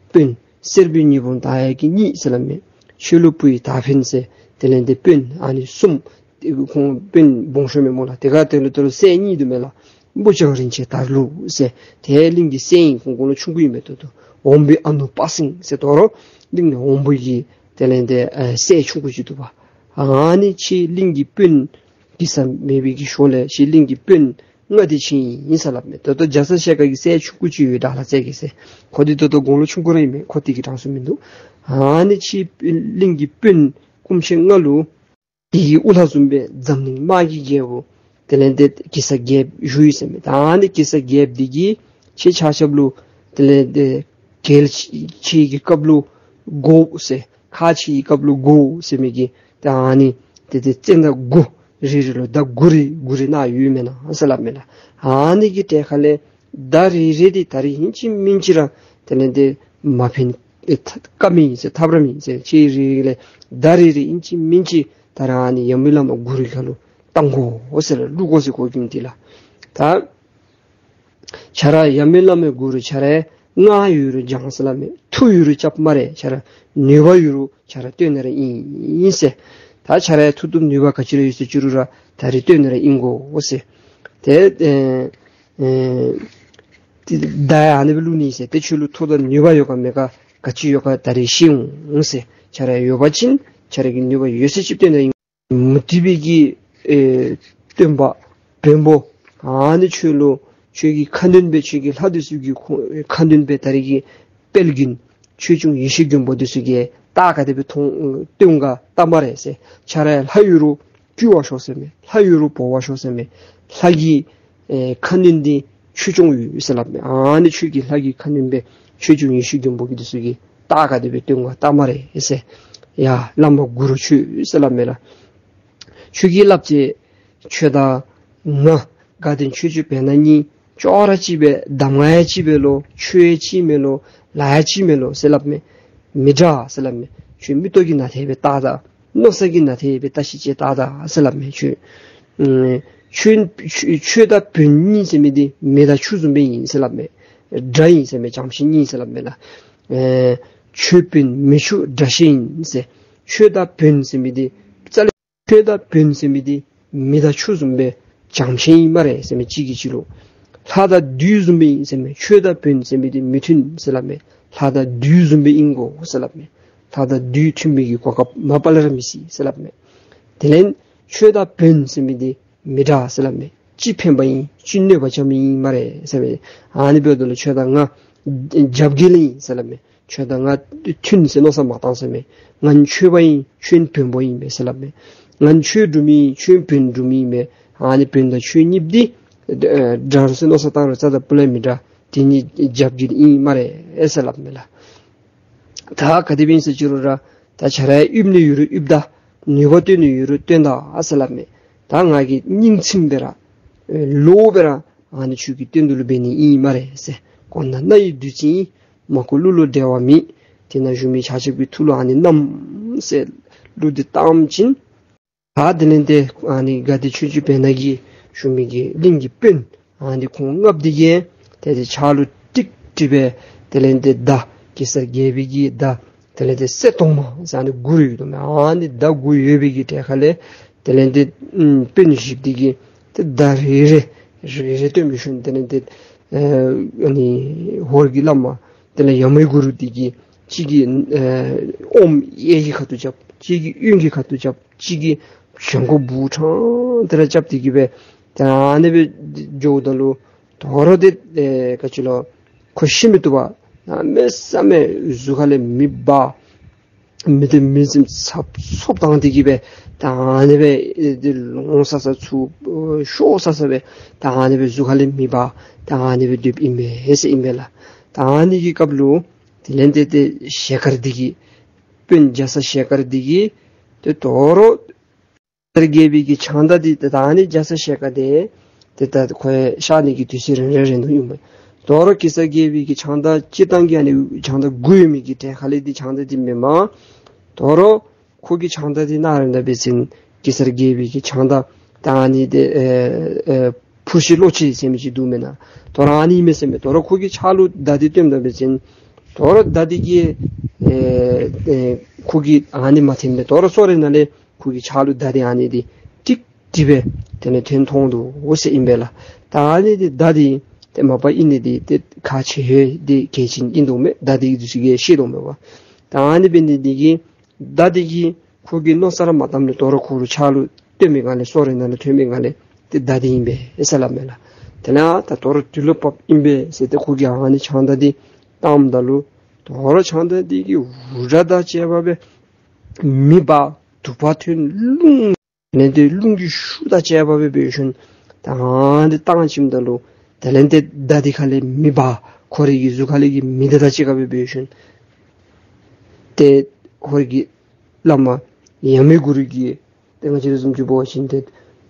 དཔོན་སེར་པོའི་ཉི་འབུམ་དར་ཡག་གི་གཉིས་ཟེར་སླབ་མས། ཆོས་ལུ་བུ་ཡི་དར་འཕེན་ཟེར། དེ་ལས་འདི་དཔོན་ཨ་ནི་གསུམ། དེ་ཁོང་དཔོན་སྦོམ་ཤོས་མས་སྨོ་ལགས། དེ་ཁར་དེ་ལུ་དེ་ལུ་སྲས་གཉིས་འདུག་མས་ལགས། སྤུར་སྤྱང་རིན་ཆེན་དར་ལུ་ཟེར། དེ་གླིང་གི་སྲས་ཨིན། ཁོང་ཁོང་ལུ་ཆུང་ཀུ་ཨིན་མས། ད་ལྟོ་འོམ་བུའི་ཨ་ནུ་དཔའ་སེང་ཟེར། ད་རུང་གླིང་ནང་འོམ་བུ་གི་དེ་ལས་འདི་ཨེ་སྲས་ཆུང་ཀུ་ཅིག་འདུག་པ། ཨ་ནི་ཁྱོད་གླིང་གི་དཔོན་གེ་སར་མེད་པའི་གི་ཞོར་ལས་ཁྱོད་གླིང་གི་དཔོན་ལྔ་སྡེ་ཆེན་ཨིན་ཟེར་སླབ་མས། ད་ལྟོ་རྒྱ་ཚ་ཞལ་དཀར་གྱི་སྲས་ཆུང་ཀུ་ཅིག་ཡོད། དགྲ་ལྷ་རྩེ་རྒྱལ་ཟེར། ཁོ་འདི་ད་ལྟོ་དགུང་ལོ་ཆུང་ཀུ་ར་ཨིན་མས། ཁོ་དེ་གི་གྲངས་སུ་མིན་འདུག། ཨ་ནི་ཁྱོད་གླིང་གི་དཔོན་སྐུ་མཆེད་ལྔ་ལུ་དེ་གི་དབུ་བླ་བཟུམ་སྦེ་འཛམ་གླིང་དམག་གི་རྒྱལ་པོ་དེ་ལས་འདི་གེ་སར་རྒྱལཔོ་བཞུགས་ཡི་ཟེར་མས། ད་ཨ་ནི་གེ་སར་རྒྱལཔོ་འདི་གིས་ཁྱེད་ཆ་ཁྱབ་ལུ་དེ་ལས་འདི་གལ་ཆེ་གི་སྐབས་ལུ་དགོ་ཟེར། ཁག་ཆེ་གི་སྐབས་ལུ་དགོ་ཟེར་མི་གི་ད་ཨ་ནི་དེ་དེ་ཙན་དན་དགུ་རེ་རེ་ལུ་མདའ་དགུ་རེ་དགུ་རེ་གནང་ཡོད་མེན་ན་ཟེར་སླབ་མས་ལགས། ཨ་ནི་གི་གྲལ་ཁ་ལས་མདའ་རེ་རེ་འདི་ད་རིས་ཨིན་ཅི་མིན་ཅི་ར་དེ་ལས་འདི་མ་ཕན་ཨེ་ཐ་ཀ་མེད་ཨིན་ཟེར། ཐབས་ར་མེད་ཨིན་ཟེར། ཁྱེད་རེ་རེ་ལས་མདའ་རེ་རེ་ཨིན་ཅི་མིན་ཅི་ད་ར་ཨ་ནི་ཡ་མོའི་བླ་མ་གུ་རུའི་ཁ་ལུ་གཏང་དགོ་ཟེར་བླུག་དགོ་ཟེར་གོ་གི་མི་འདི་ལགས། ད་ཁྱོད་ར་ཡ་མོའི་བླ་མ་གུ་རུ་ཁྱོད་ར་སྔགས་ཡོད་རུང་སྦྱང་ཟེར་སླབ་མས། མཐུ་ཡོད་རུང་རྐྱབ་སྨ་རེ། ཁྱོད་ར་ནུས་པ་ཡོད་རུང་ཁྱོད་ར་སྟོན་ནི་ར་ཨིན་ཟེར། ད་ཁྱོད་ར་མཐུ་སྟོབས་ནུས་པ་ག་ཅི་ར་ཡོད་ཟེར་ཅི་རུང་ར་ད་རིས་སྟོན་ནི་ར་ཨིན་གོ་ཟེར། དེ་ཨེ་ཨེ་དེ་མདའ་ཡང་ཨ་ནི་སྦེ་བླུག་ནི་ཟེར། ཏེ་ཁྱོད་ལུ་མཐུ་དང་ནུས་པ་ཡོད་ག་མེད་ག་ག་ཅི་ཡོད་ག་ད་རིས་ཤེས་འོང་ཟེར། ཁྱོད་ར་ཡོད་པ་ཅིན་ཁྱོད་ར་གི་ནུས་པ་ཡོད་ཚད་ཅིག་སྟོན་ནི་ར་ཨིན། མུ་སྟེགས་པའི་གི་ཨེ་སྟོན་པ་བོན་པོ་ཨ་ནི་ཁྱོད་ལུ་ཁྱོད་ཀྱི་ཁ་འདོན་སྦེ་ཁྱོད་ཀྱི་ལྷ་འདི་ཚུ་གི་ཁ་འདོན་སྦེ་ད་རིས་ཀྱི་དཔལ་མགོན་ཆོས་སྐྱོང་ཡེ་ཤེས་མགོན་པོ་འདི་ཚུ་གིས་རྟགས་ག་དེ་སྦེ་མཐོང་སྟོན་ག་བལྟ་སྨ་རེ་ཟེར། ཁྱོད་ར་ལྷ་ཡོད་རུང་སྐྱུར་བར་ཤོག་ཟེར་མས། ལྷ་ཡོད་རུང་འབོ་བར་ཤོག་ཟེར་མས། ལྷ་གི་ཨེ་ཁ་འདོན་འདི་ཆོས་སྐྱོང་ཡོད་ཟེར་སླབ་མས། ཨ་ནི་ཁྱོད་ཀྱི་ལྷ་གི་ཁ་འདོན་སྦེ་ཆོས་སྐྱོང་ཡེ་ཤེས་མགོན་པོ་གི་འདི་ཚུ་གིས་རྟགས་ག་དེ་སྦེ་སྟོན་ག་བལྟ་སྨ་རེ་ཟེར། ཡ་བླ་མ་གུ་རུ་ཁྱོད་ཟེར་སླབ་མས་ལགས། ཁྱོད་ཀྱིས་སླབ་ཅི། ཁྱོད་དང་ང་དགའ་ལྡན་ཆོས་སྤྱོད་བེར་ནག་གཉིས་ཅོག་ར་གཅིག་པས། གདམས་ངག་ཡང་གཅིག་པས་ལོ། ཆོས་ཡང་གཅིག་མས་ལོ། ལཱ་ཡང་གཅིག་མས་ལོ་ཟེར་སླབ་མས། མི་འདྲ་ཟེར་སླབ་མས། ཁྱོད་མིག་ཏོ་གིས་ནཱ་དེ་སྦེ་བལྟ་ད། མནོ་བསམ་གྱིས་ནཱ་དེ་སྦེ་བལྟ་ཤེས་ཅི་བལྟ་ད་ཟེར་སླབ་མས། ཁྱོད་ཨ་ཁྱོད་ཁྱོད་ཁྱོད་དང་བོན་གཉིས་ཟེར་མི་འདི་མེ་དང་ཆུ་བཟུམ་སྦེ་ཨིན་ཟེར་སླབ་མས། འདྲ་ཨིན་ཟེར་མས། བྱམས་ཤིང་སྙིང་ཟེར་སླབ་མས་ལགས། ཨེ་ཁྱོད་བོན་མེ་ཆུ་འདྲ་ཤེས་ཨིན་ཟེར། ཁྱོད་དང་བོན་ཟེར་མི་འདི་རྩ་ལས་ཁྱོད་དང་བོན་ཟེར་མི་འདི་མེ་དང་ཆུ་བཟུམ་སྦེ་བྱམས་ཤིང་ཨིན་སྨ་རེ་ཟེར་མས། གཅིག་གིས་གཅིག་ལུ། ལྷ་དང་བདུད་བཟུམ་སྦེ་ཨིན་ཟེར་མས། ཁྱོད་དང་བོན་ཟེར་མི་འདི་མི་མཐུན་ཟེར་སླབ་མས། ལྷ་དང་བདུད་བཟུམ་སྦེ་ཨིན་གོ་ཟེར་སླབ་མས། ལྷ་དང་བདུད་མཐུན་པའི་གི་གོ་སྐབས་མ་པ་ལས་ར་མི་སྲིད་ཟེར་སླབ་མས། དེ་ལས་ཁྱོད་དང་བོན་ཟེར་མི་འདི་མི་འདྲ་ཟེར་སླབ་མས། གཅིག་ཕན་པ་ཨིན། གཅིག་གནོད་པ་རྐྱབ་མི་ཨིན་སྨ་རེ་ཟེར་མས། ཨ་ནི་འབདཝ་ད་ལུ་ཁྱོད་དང་ང་རྒྱབ་འགལ་ཨིན་ཟེར་སླབ་མས། ཁྱོད་དང་ང་མཐུན་ཟེར་མནོ་བསམ་མ་བཏང་ཟེར་མས། ང་ཆོས་པ་ཨིན། ཁྱོད་བོན་པོ་ཨིན་པས་ཟེར་སླབ་མས། ང་ཆོས་སྒྲུབ་མི་ཨིན། ཁྱོད་བོན་སྒྲུབ་མི་ཨིན་པས། ཨ་ནི་བོན་དང་ཆོས་གཉིས་འདི་ཨེ་འདྲ་རུང་ཟེར་མནོ་བསམ་བཏང་རུང་རྩ་དང་སྤུ་ལས་མི་འདྲ། དེ་གཉིས་རྒྱབ་འགལ་ཨིན་སྨ་རེ་ཟེར་སླབ་མས་ལགས། ད་ག་དེ་སྦེ་ཨིན་ཟེར་ཅི་རུང་ར་ད་ཁྱོད་ར་ཡིབ་ནི་ཡོད་རུང་ཡིབ་ད། ནུས་པ་བཏོན་ནི་ཡོད་རུང་བཏོན་ད་ཟེར་སླབ་མས། ད་ང་གིས་སྙིང་ཚིམ་སྦེ་ར་ཨེ་བློ་སྦེ་ར་ཨ་ནི་ཁྱོད་ཀྱི་བསྟན་དུ་ལུ་འབད་ནི་ཨིན་སྨ་རེ་ཟེར། གོ་ན་རྣ་ཡི་བདུད་རྩི་ཡིན། མ་གོ་གླུ་ལུ་འགྲེལ་བ་མེད། དེ་ན་བཞུགས་མི་ཆ་ཁྱབ་ཀྱི་ཐུགས་ལུ་ཨ་ནི་བསྣམས་ཟེར་གླུ་འདི་བཏངམ་ཅིག། ད་དེ་ལས་ཏེ་ཨ་ནི་དགའ་བདེ་ཆོས་སྤྱོད་བེར་ནག་གི་བཞུགས་མི་གི་གླིང་གི་དཔོན་ཨ་ནི་ཁོང་ལྔ་པོ་འདི་གིས་ཏེ་ཏེ་ཕྱག་ལུ་ཀྲིག་ཀྲི་སྦེ་དེ་ལས་ཏེ་མདའ་གེ་སར་རྒྱལ་པོའི་གི་མདའ་དེ་ལས་ཏེ་གསེར་གདོང་མ་ཟེར་ཨ་ནི་དགུ་རེ་ཡོད་དོ་མས། ཨ་ནི་མདའ་དགུ་ཡོད་པའི་གི་གྲལ་ཁ་ལས་དེ་ལས་ཏེ་ཨམ་དཔོན་བཞི་པོ་འདི་གིས་ཏེ་མདའ་རེ་རེ་རེ་རེ་བཏོན་པའི་ཤུལ་དེ་ལས་ཏེ་ཨ་ཨ་ནི་ཧོར་གྱི་བླ་མ་དེ་ལས་ཡ་མའི་གུ་རུ་འདི་གིས་གཅིག་གིས་ཨ་ཨོམ་གཡས་ཀྱི་ཁ་ཐུག་རྐྱབ། གཅིག་གིས་གཡོན་གྱི་ཁ་ཐུག་རྐྱབ། གཅིག་གིས་བྱང་ཁོག་སྦུག་ཕྲང་སྟེ་ར་རྐྱབ་སྟེ་གི་སྦེ་ད་ཨ་ནི་སྦེ་འགྱོཝ་ད་ལུ་དོ་རུང་དེ་ཨེ་ག་ཅི་ལོ་ཁོ་ཤི་མི་བཏུབ་པར་གནམ་མེད་ས་མེད་གཟུགས་ཁ་ལས་མེ་འབར། མི་དེ་མི་ཚིམ་ཚབ་ཚུབ་བཏང་སྟེ་གི་སྦེ་ད་ཨ་ནི་སྦེ་ཨེ་དེ་ལོང་ས་ས་ཚུ་ཤོར་ས་ས་སྦེ་ད་ཨ་ནི་སྦེ་གཟུགས་ཁ་ལས་མེ་འབར། ད་ཨ་ནི་སྦེ་སྡོདཔ་ཨིན་པས་ཟེར་ཨིན་པས་ལགས། ད་ཨ་ནི་གི་སྐབས་ལུ་དེ་ལས་ཏེ་ཏེ་ཞལ་དཀར་འདི་གིས་དཔོན་རྒྱ་ཚ་ཞལ་དཀར་འདི་གིས་ཏེ་དོ་རུང་གེ་སར་རྒྱལ་པོའི་གི་ཕྱག་མདའ་འདི་ཏེ་ད་ཨ་ནི་རྒྱ་ཚ་ཞལ་དཀར་འདི་ཏེ་ད་ཁོ་གཤགས་ནི་གི་དུས་ཚོད་རན་རན་རན་དོ་ཨིན་པས། དོ་རུང་གེ་སར་རྒྱལ་པོའི་གི་ཕྱག་མདའ་སྤྱིར་བཏང་གི་ཨ་ནི་ཕྱག་མདའ་དགུ་ཡོད་མི་གི་གྲལ་ཁ་ལས་འདི་ཕྱག་མདའ་འདི་མེན་པར་དོ་རུང་ཁོ་གི་ཕྱག་མདའ་འདི་ནཱ་ར་ད་འབད་བ་ཅིན་གེ་སར་རྒྱལ་པོའི་གི་ཕྱག་མདའ་ད་ཨ་ནི་འདི་ཨེ་ཨེ་འཕུར་ཤེས་གློག་ཆེན་ཟེར་མི་ཅིག་འདུག་མེན་ན། དོ་རུང་ཨ་ནི་མས་ཟེར་མས། དོ་རུང་ཁོ་གི་ཕྱག་ལུ་མདའ་འདི་བཏོནམ་ད་འབད་བ་ཅིན་དོ་རུང་མདའ་འདི་གིས་ཨེ་ཨེ་ཁོ་གི་ཨ་ནི་མ་ཐེམ་མས། དོ་རུང་སོ་རེ་ནང་ལས་ཁོ་གི་ཕྱག་ལུ་མདའ་འདི་ཨ་ནི་འདི་ཀྲིག་ཀྲི་སྦེ་དེ་ལས་ཐོན་ཐོན་འདུག་ཟེར་ཨིན་པས་ལགས། ད་ཨ་ནི་འདི་མདའ་འདི་ཏེ་མ་པ་ཨིན་ནི་འདི་ཏེ་ཁག་ཆེ་ཡོད་འདི་གལ་ཆེན་ཨིན་དོ་མས། མདའ་འདི་གི་དུས་ཚོད་ཀྱིས་ཤེས་དོ་མས་པ། ད་ཨ་ནི་འབད་ནི་འདི་གིས་མདའ་འདི་གིས་ཁོ་གིས་མནོ་བསམ་ར་མ་བཏངམ་ལས་དོ་རུང་ཁོ་རའི་ཕྱག་ལུ་བཏོན་པའི་སྒང་ལས་སོ་རེ་ནང་ལས་ཐོན་པའི་སྒང་ལས་ཏེ་མདའ་འདི་ཨིན་པས་ཟེར་སླབ་མས་ལགས། དེ་ལས་ད་དོ་རུང་དུས་ལུ་བབ་ཨིན་པས་ཟེར་ཏེ་ཁོ་གིས་ཨ་ནི་ཕྱག་མདའ་འདི་བཏངམ་ད་ལུ་དོ་རུང་ཕྱག་མདའ་འདི་གིས་འུར་སྒྲ་དང་བཅས་པ་སྦེ་མེ་འབར། དུ་བ་ཐོན། རླུང་དེ་ལས་ཏེ་རླུང་གི་ཤུགས་དང་བཅས་པ་སྦེ་འབད་ཞིནམ་ད་ཨ་ནི་བཏང་ཞིནམ་ད་ལུ་དེ་ལས་ཏེ་མདའ་འདི་ཁ་ལས་མེ་འབར། ཁོ་རའི་གི་གཟུགས་ཁ་ལས་ཀྱི་མེ་མདའ་དང་གཅིག་ཁར་སྦེ་འབད་ཞིནམ་ཏེ་ཧོར་གྱི་བླ་མ་ཡ་མའི་གུ་རུ་གི་ཏེ་ང་བཅས་ར་བཟུམ་ཅིག་འབད་བ་ཅིན་ཏེ་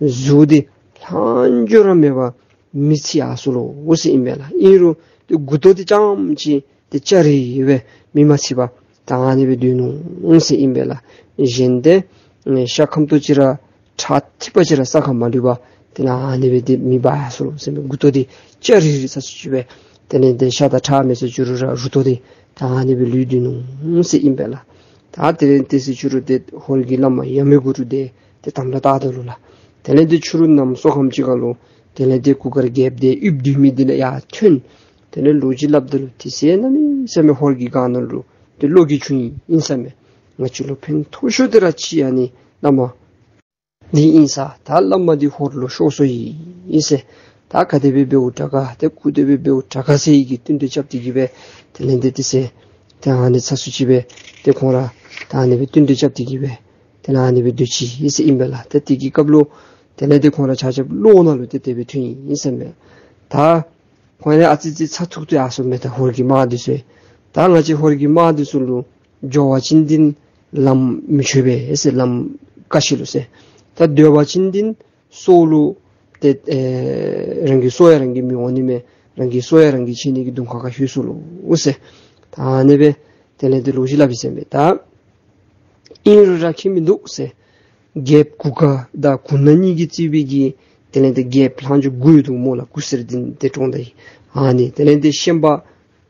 གཟུགས་འདི་ལྷག་འཕྲོ་ར་མེད་པར་མེ་འཚིག་ཡར་སོ་ལོ་ཟེར་ཨིན་པས་ལགས། ཨིན་རུང་ཏེ་མགུ་ཏོ་འདི་རྐྱངམ་ཅིག་ཏེ་སྐྱ་རིལ་རིལ་སྦེ་མེ་མ་འཚིག་པར་ད་ཨ་ནི་སྦེ་སྡོད་ནུག་ཟེར་ཨིན་པས་ལགས། གཞན་ཏེ་ཨེ་ཤ་ཁམ་ཏོ་ཅིག་ར་ཁྲག་ཐིགས་པ་ཅིག་ར་ས་ཁར་མ་ལུས་པར་དེ་ལས་ཨ་ནི་སྦེ་ཏེ་མེ་འབར་ཡར་སོ་ལོ་ཟེར་མས། མགུ་ཏོ་འདི་སྐྱ་རིལ་རིལ་ས་སུ་ཅིག་སྦེ་དེ་ལས་ཏེ་ཤ་དང་ཁྲག་མེད་ས་ཅིག་རུང་ར་རུ་ཏོ་འདི་ད་ཨ་ནི་སྦེ་ལུས་སྡོད་ནུག་ཟེར་ཨིན་པས་ལགས། ད་དེ་ལས་ཏེ་ཟེར་ཅི་རུང་ཏེ་ཧོར་གྱི་བླ་མ་ཡ་མའི་གུ་རུ་འདི་ཏེ་དམ་ལ་བཏགས་ད་ལོ་ལགས། དེ་ལས་ཏེ་ཕྱི་རུ་གནམ་སོ་ཁམས་ཅིག་ཁར་ལུ་དེ་ལས་ཏེ་གུར་དཀར་རྒྱལཔོ་འདི་ཡིབ་སྡོད་མི་འདི་ལས་ཡར་ཐོན། དེ་ལས་ལོ་རྒྱུས་སླབ་ད་ལུ་དེ་ཚེ་གནམ་མེད་ས་མེད་ཧོར་གྱི་སྒང་ནང་ལུ་ཏེ་བློ་འགྱོད་བྱུང་ཡི་ཨིན་ཟེར་མས། ང་བཅས་ལུ་ཕན་ཐོགས་ཤོས་འདི་ར་ཅིག་ཨ་ནི་བླ་མ་འདི་ཨིན་ས། ད་བླ་མ་འདི་ཧོར་ལུ་ཤོར་སོ་ཡི་ཨིན་ཟེར། ད་ག་དེ་སྦེ་འབདཝ་དྲག་ག་ཏེ་གུ་དེ་སྦེ་འབདཝ་དྲག་ག་ཟེར་བའི་གི་བསྟུན་གྲོས་རྐྱབ་སྟེ་གི་སྦེ་དེ་ལས་ཏེ་དེ་ཚེ་ད་ཨ་ནི་ཚ་སུ་ཅིག་སྦེ་ཏེ་ཁོང་ར་ད་ཨ་ནི་སྦེ་བསྟུན་གྲོས་རྐྱབ་སྟེ་གི་སྦེ་དེ་ལས་ཨ་ནི་སྦེ་སྡོད་ཅི་ཨིན་ཟེར་ཨིན་པས་ལགས། ཏེ་དེ་གི་སྐབས་ལུ་དེ་ལས་ཏེ་ཁོང་ར་ཆ་ཁྱབ་བློ་ནང་ལུ་ཏེ་དེ་སྦེ་ཐོན་ཡི་ཨིན་ཟེར་མས། ད་ཁོང་ར་ཨ་ཙི་ཙི་ཚ་ཐུག་ཐུག་ཡར་སོ་མས། ད་ཧོར་གྱི་དམག་འདི་ཚུ་ད་ང་བཅས་ཧོར་གྱི་དམག་འདི་ཚུ་ལུ་འགྱོ་བ་ཅིན་འདི་ལམ་མི་ཆོད་པས་ཟེར། ལམ་དཀའ་ཤོས་ལུ་ཟེར། ད་སྡོད་པ་ཅིན་འདི་སྲོག་ལུ་ཏེ་ཨེ་རང་གི་སྲོག་ཡང་རང་གིས་མི་འོང་ནི་མས། རང་གི་སྲོག་ཡང་རང་གིས་འཕྱད་ནི་གི་གདོང་ཁ་ཁར་ལྷོད་སོ་ལོ་ཟེར། ད་ཨ་ནི་སྦེ་དེ་ལས་ཏེ་ལོ་རྒྱུས་སླབ་ཨིན་ཟེར་མས། ད་ཨིན་རུང་ར་ཁྱད་མིན་འདུག་ཟེར། རྒྱལཔོ་གུར་དཀར་དང་གུར་ནག་གཉིས་ཀྱིས་གཙོས་པའི་གི་དེ་ལས་ཏེ་རྒྱལཔོ་ལྷག་འཇོག་དགུ་ཡོད་འདུག་སྨོ་ལགས། གུར་སེར་འདི་ཏེ་བཀྲོངས་ད་ཡི། ཨ་ནི་དེ་ལས་ཏེ་ཤན་པ་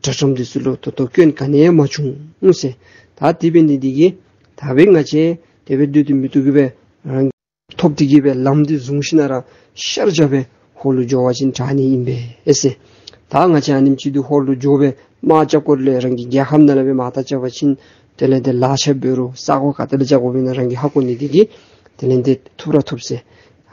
དྲག་ཁྲོམ་འདི་ཚུ་ལུ་ད་ལྟོ་སྐྱོན་ག་ནི་ཡང་མ་བྱུང་ཟེར། ད་དེ་འབད་ནི་འདི་གིས་ད་འབདན་ང་བཅས་དེ་སྦེ་སྡོད་དེ་མི་བཏུབ་ཀྱི་སྦེ་རང་ཐོབ་སྟེ་གི་སྦེ་ལམ་འདི་བཟུང་ཞིན་ན་ར་ཤར་རྒྱབ་སྦེ་ཧོར་ལུ་འགྱོ་བ་ཅིན་དྲག་ནི་ཨིན་པས་ཟེར། ད་ང་བཅས་ཨ་ནེམ་ཅིག་འདི་ཧོར་ལུ་འགྱོ་སྦེ་དམག་རྐྱབ་དགོ་ལས་རང་གི་རྒྱལ་ཁབ་ནང་ལས་སྦེ་མར་ད་རྐྱབ་པ་ཅིན་དེ་ལས་ཏེ་ལག་ཆ་འབད་རུང་ས་གོ་ག་ཏེ་ལས་རྐྱབ་དགོཔ་ཨིན་ན་རང་གིས་ཧ་གོ་ནི་འདི་གིས་དེ་ལས་ཏེ་ཐུབ་ར་ཐུབ་ཟེར།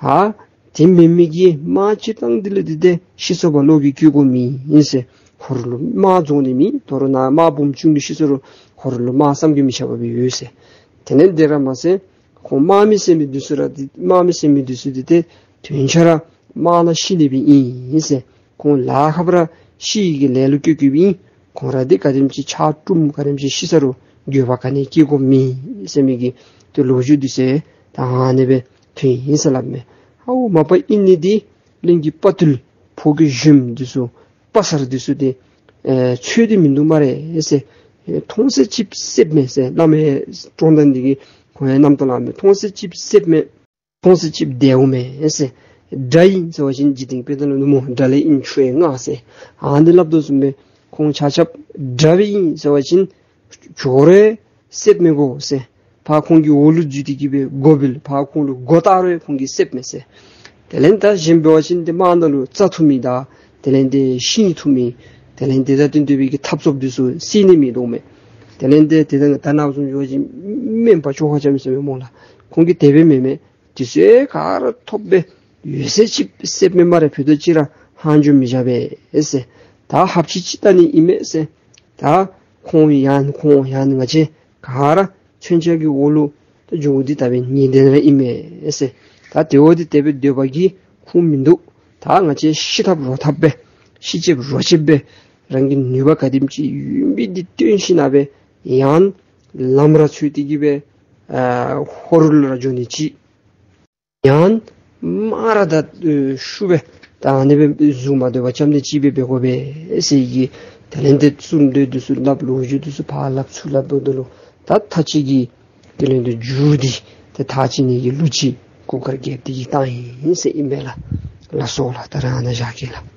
ཧ། དེ་མེན་མི་གི་དམག་སྤྱིར་བཏང་འདི་ལུ་འདི་ཏེ་ཤི་སོ་བ་ལོག་གི་སྐྱེ་དགོཔ་མེད་ཟེར། ཧོར་ལུ་དམག་རྫོང་འདི་མེད། དོ་རུང་ནཱ་དམག་འབུམ་ཆུང་ཀུ་ཤི་སོ་རུང་ཧོར་ལུ་དམག་བསམ་གྱིས་མི་ཁྱབ་པ་སྦེ་ཡོད་ཟེར། དེ་ལས་དེ་ར་མ་ཚད་ཁོང་དམག་མི་བསད་མི་འདི་ཚུ་ར་འདི་དམག་མི་བསད་མི་འདི་ཚུ་འདི་ཏེ་དོན་ཆ་ར་དམག་ནང་ཤི་ནི་སྦེ་ཨིན་ཟེར། ཁོང་ལཱ་ཁག་པ་ར་ཤི་ནི་གི་ལས་ལུ་བཀོད་བཀོདཔ་ཨིན། ཁོང་ར་འདི་ག་དེམ་ཅིག་ཆག་གྲུམ་ག་དེམ་ཅིག་ཤི་ས་རུང་འགྱོད་པ་ག་ནི་སྐྱེ་དགོཔ་མེད་ཟེར་མི་གི་ཏེ་ལོ་རྒྱུས་འདི་ཚུ་ད་ཨ་ནི་སྦེ་ཐོན་ཡི་ཟེར་སླབ་མས། ཨའུ་མ་པ་ཨིན་ནི་འདི་གླིང་གི་དཔའ་ཐུལ་ཕོ་རྒྱས་གཞོནམ་འདི་ཚུ་དཔའ་ཚར་འདི་ཚུ་འདི་ཨེ་འཚོལ་ཏེ་མིན་འདུག་སྨ་རེ་ཟེར། ཨེ་མཐོང་ཚད་ཅིག་བསདཔ་མས་ཟེར། བླ་མའི་བཀྲོངས་ད་འདི་གིས་ཁོང་ཡང་རྣམ་རྟོག་ལངམ་མས། མཐོང་ཚད་ཅིག་བསདཔ་མས། མཐོང་ཚད་ཅིག་བདའཝ་མས་ཟེར། དགྲ་ཨིན་ཟེར་བ་ཅིན་འཇིག་རྟེན་དཔེ་དོན་ལུ་ནུབ་སྨོ། དགྲ་ལས་ཨིན་ཆོས་ལྔ་ཟེར། ཨ་ནི་སླབ་དོ་བཟུམ་སྦེ་ཁོང་ཆ་ཁྱབ་དགྲ་སྦེ་ཨིན་ཟེར་བ་ཅིན་ཇོ་རུ་བསདཔ་མས་གོ་ཟེར། ཕར་ཁོང་གི་འོག་ལུ་འཛུལ་ཏེ་གི་སྦེ་སྒོ་ཕུལ། ཕར་ཁོང་ལུ་སྒོ་བཏགས་རུང་ཁོང་གིས་བསདཔ་མས་ཟེར། དེ་ལས་ད་གཞན་འབད་བ་ཅིན་ཏེ་དམག་ནང་ལུ་རྩ་ཐུབ་མི་དང་དེ་ལས་ཏེ་ཤིང་འཐུ་མི་དེ་ལས་ཏེ་ད་དེ་འདྲ་བའི་གི་འཐབ་རྩོདཔ་འདི་ཚུ་སེལ་ནི་མིན་འདུག་མས། དེ་ལས་ཏེ་དེ་ད་ད་ནཱ་བཟུམ་འབད་བ་ཅིན་སྨན་པ་བཅོ་ཁ་རྐྱབ་མི་ཟེར་མས་སྨོ་ལགས། ཁོང་གིས་དེ་སྦེ་མེན་མས། དེ་ཚུ་ག་ར་ཐོབ་སྦེ་ཡོད་ཚད་ཅིག་བསདཔ་མས་སྨ་རེ། ཕུད་རྡོག་ཅིག་ར་ཧང་འགྱོ་མི་བཞག་པས་ཟེར། ད་ཧབ་ཅིག་ཅིག་ལྟ་ནི་ཨིན་མས་ཟེར། ད་ཁོང་ཡང་ཁོང་ཡང་ང་བཅས་ག་ར་མཚོན་ཆ་གི་འོག་ལུ་ད་འགྱོ་དགོཔ་འདི་ད་འབད་ངེས་གཏན་ར་ཨིན་མས་ཟེར། ད་དེ་འབདཝ་ད་དེ་སྦེ་སྡོད་པ་གིས་ཁུངས་མིན་འདུག། ད་ང་བཅས་ཤི་ཐབས་རོ་ཐབས་སྦེ་ཤི་ཅིག་རོ་ཅིག་སྦེ་རང་གི་ནུས་པ་ག་དེམ་ཅིག་ཡོད་མི་འདི་བཏོན་ཞིན་ན་སྦེ་ཡང་ལམ་ར་འཚོལ་ཏེ་གི་སྦེ་ཨ་ཧོར་ལུ་ར་འགྱོ་ནི་ཅིག། ཡང་མ་ར་ད་ཨེ་ཤུལ་སྦེ་ད་ཨ་ནི་སྦེ་གཟུགས་མ་བདེཝ་རྐྱབ་ནི་ཅིག་སྦེ་འབད་དགོ་པས་ཟེར་གི་དེ་ལས་ཏེ་བཙུན་མོ་འདི་ཚུ་སླབ། ལོ་རྒྱུས་འདི་ཚུ་ཕར་སླབ་ཚུར་སླབ་འབདཝ་ད་ལུ་ད་ཐག་གཅིག་གི་དེ་ལས་ཏེ་མཇུག་འདི་ཏེ་ཐག་བཅད་ནི་གི་གླུ་ཅིག་གུར་དཀར་རྒྱལཔོ་འདི་གིས་བཏང་ཡི་ཟེར་ཨིན་པས་ལགས། ལགས་སོ་ལགས། ད་རེས་ཨ་ནཱ་བཞག་གེ་ལགས།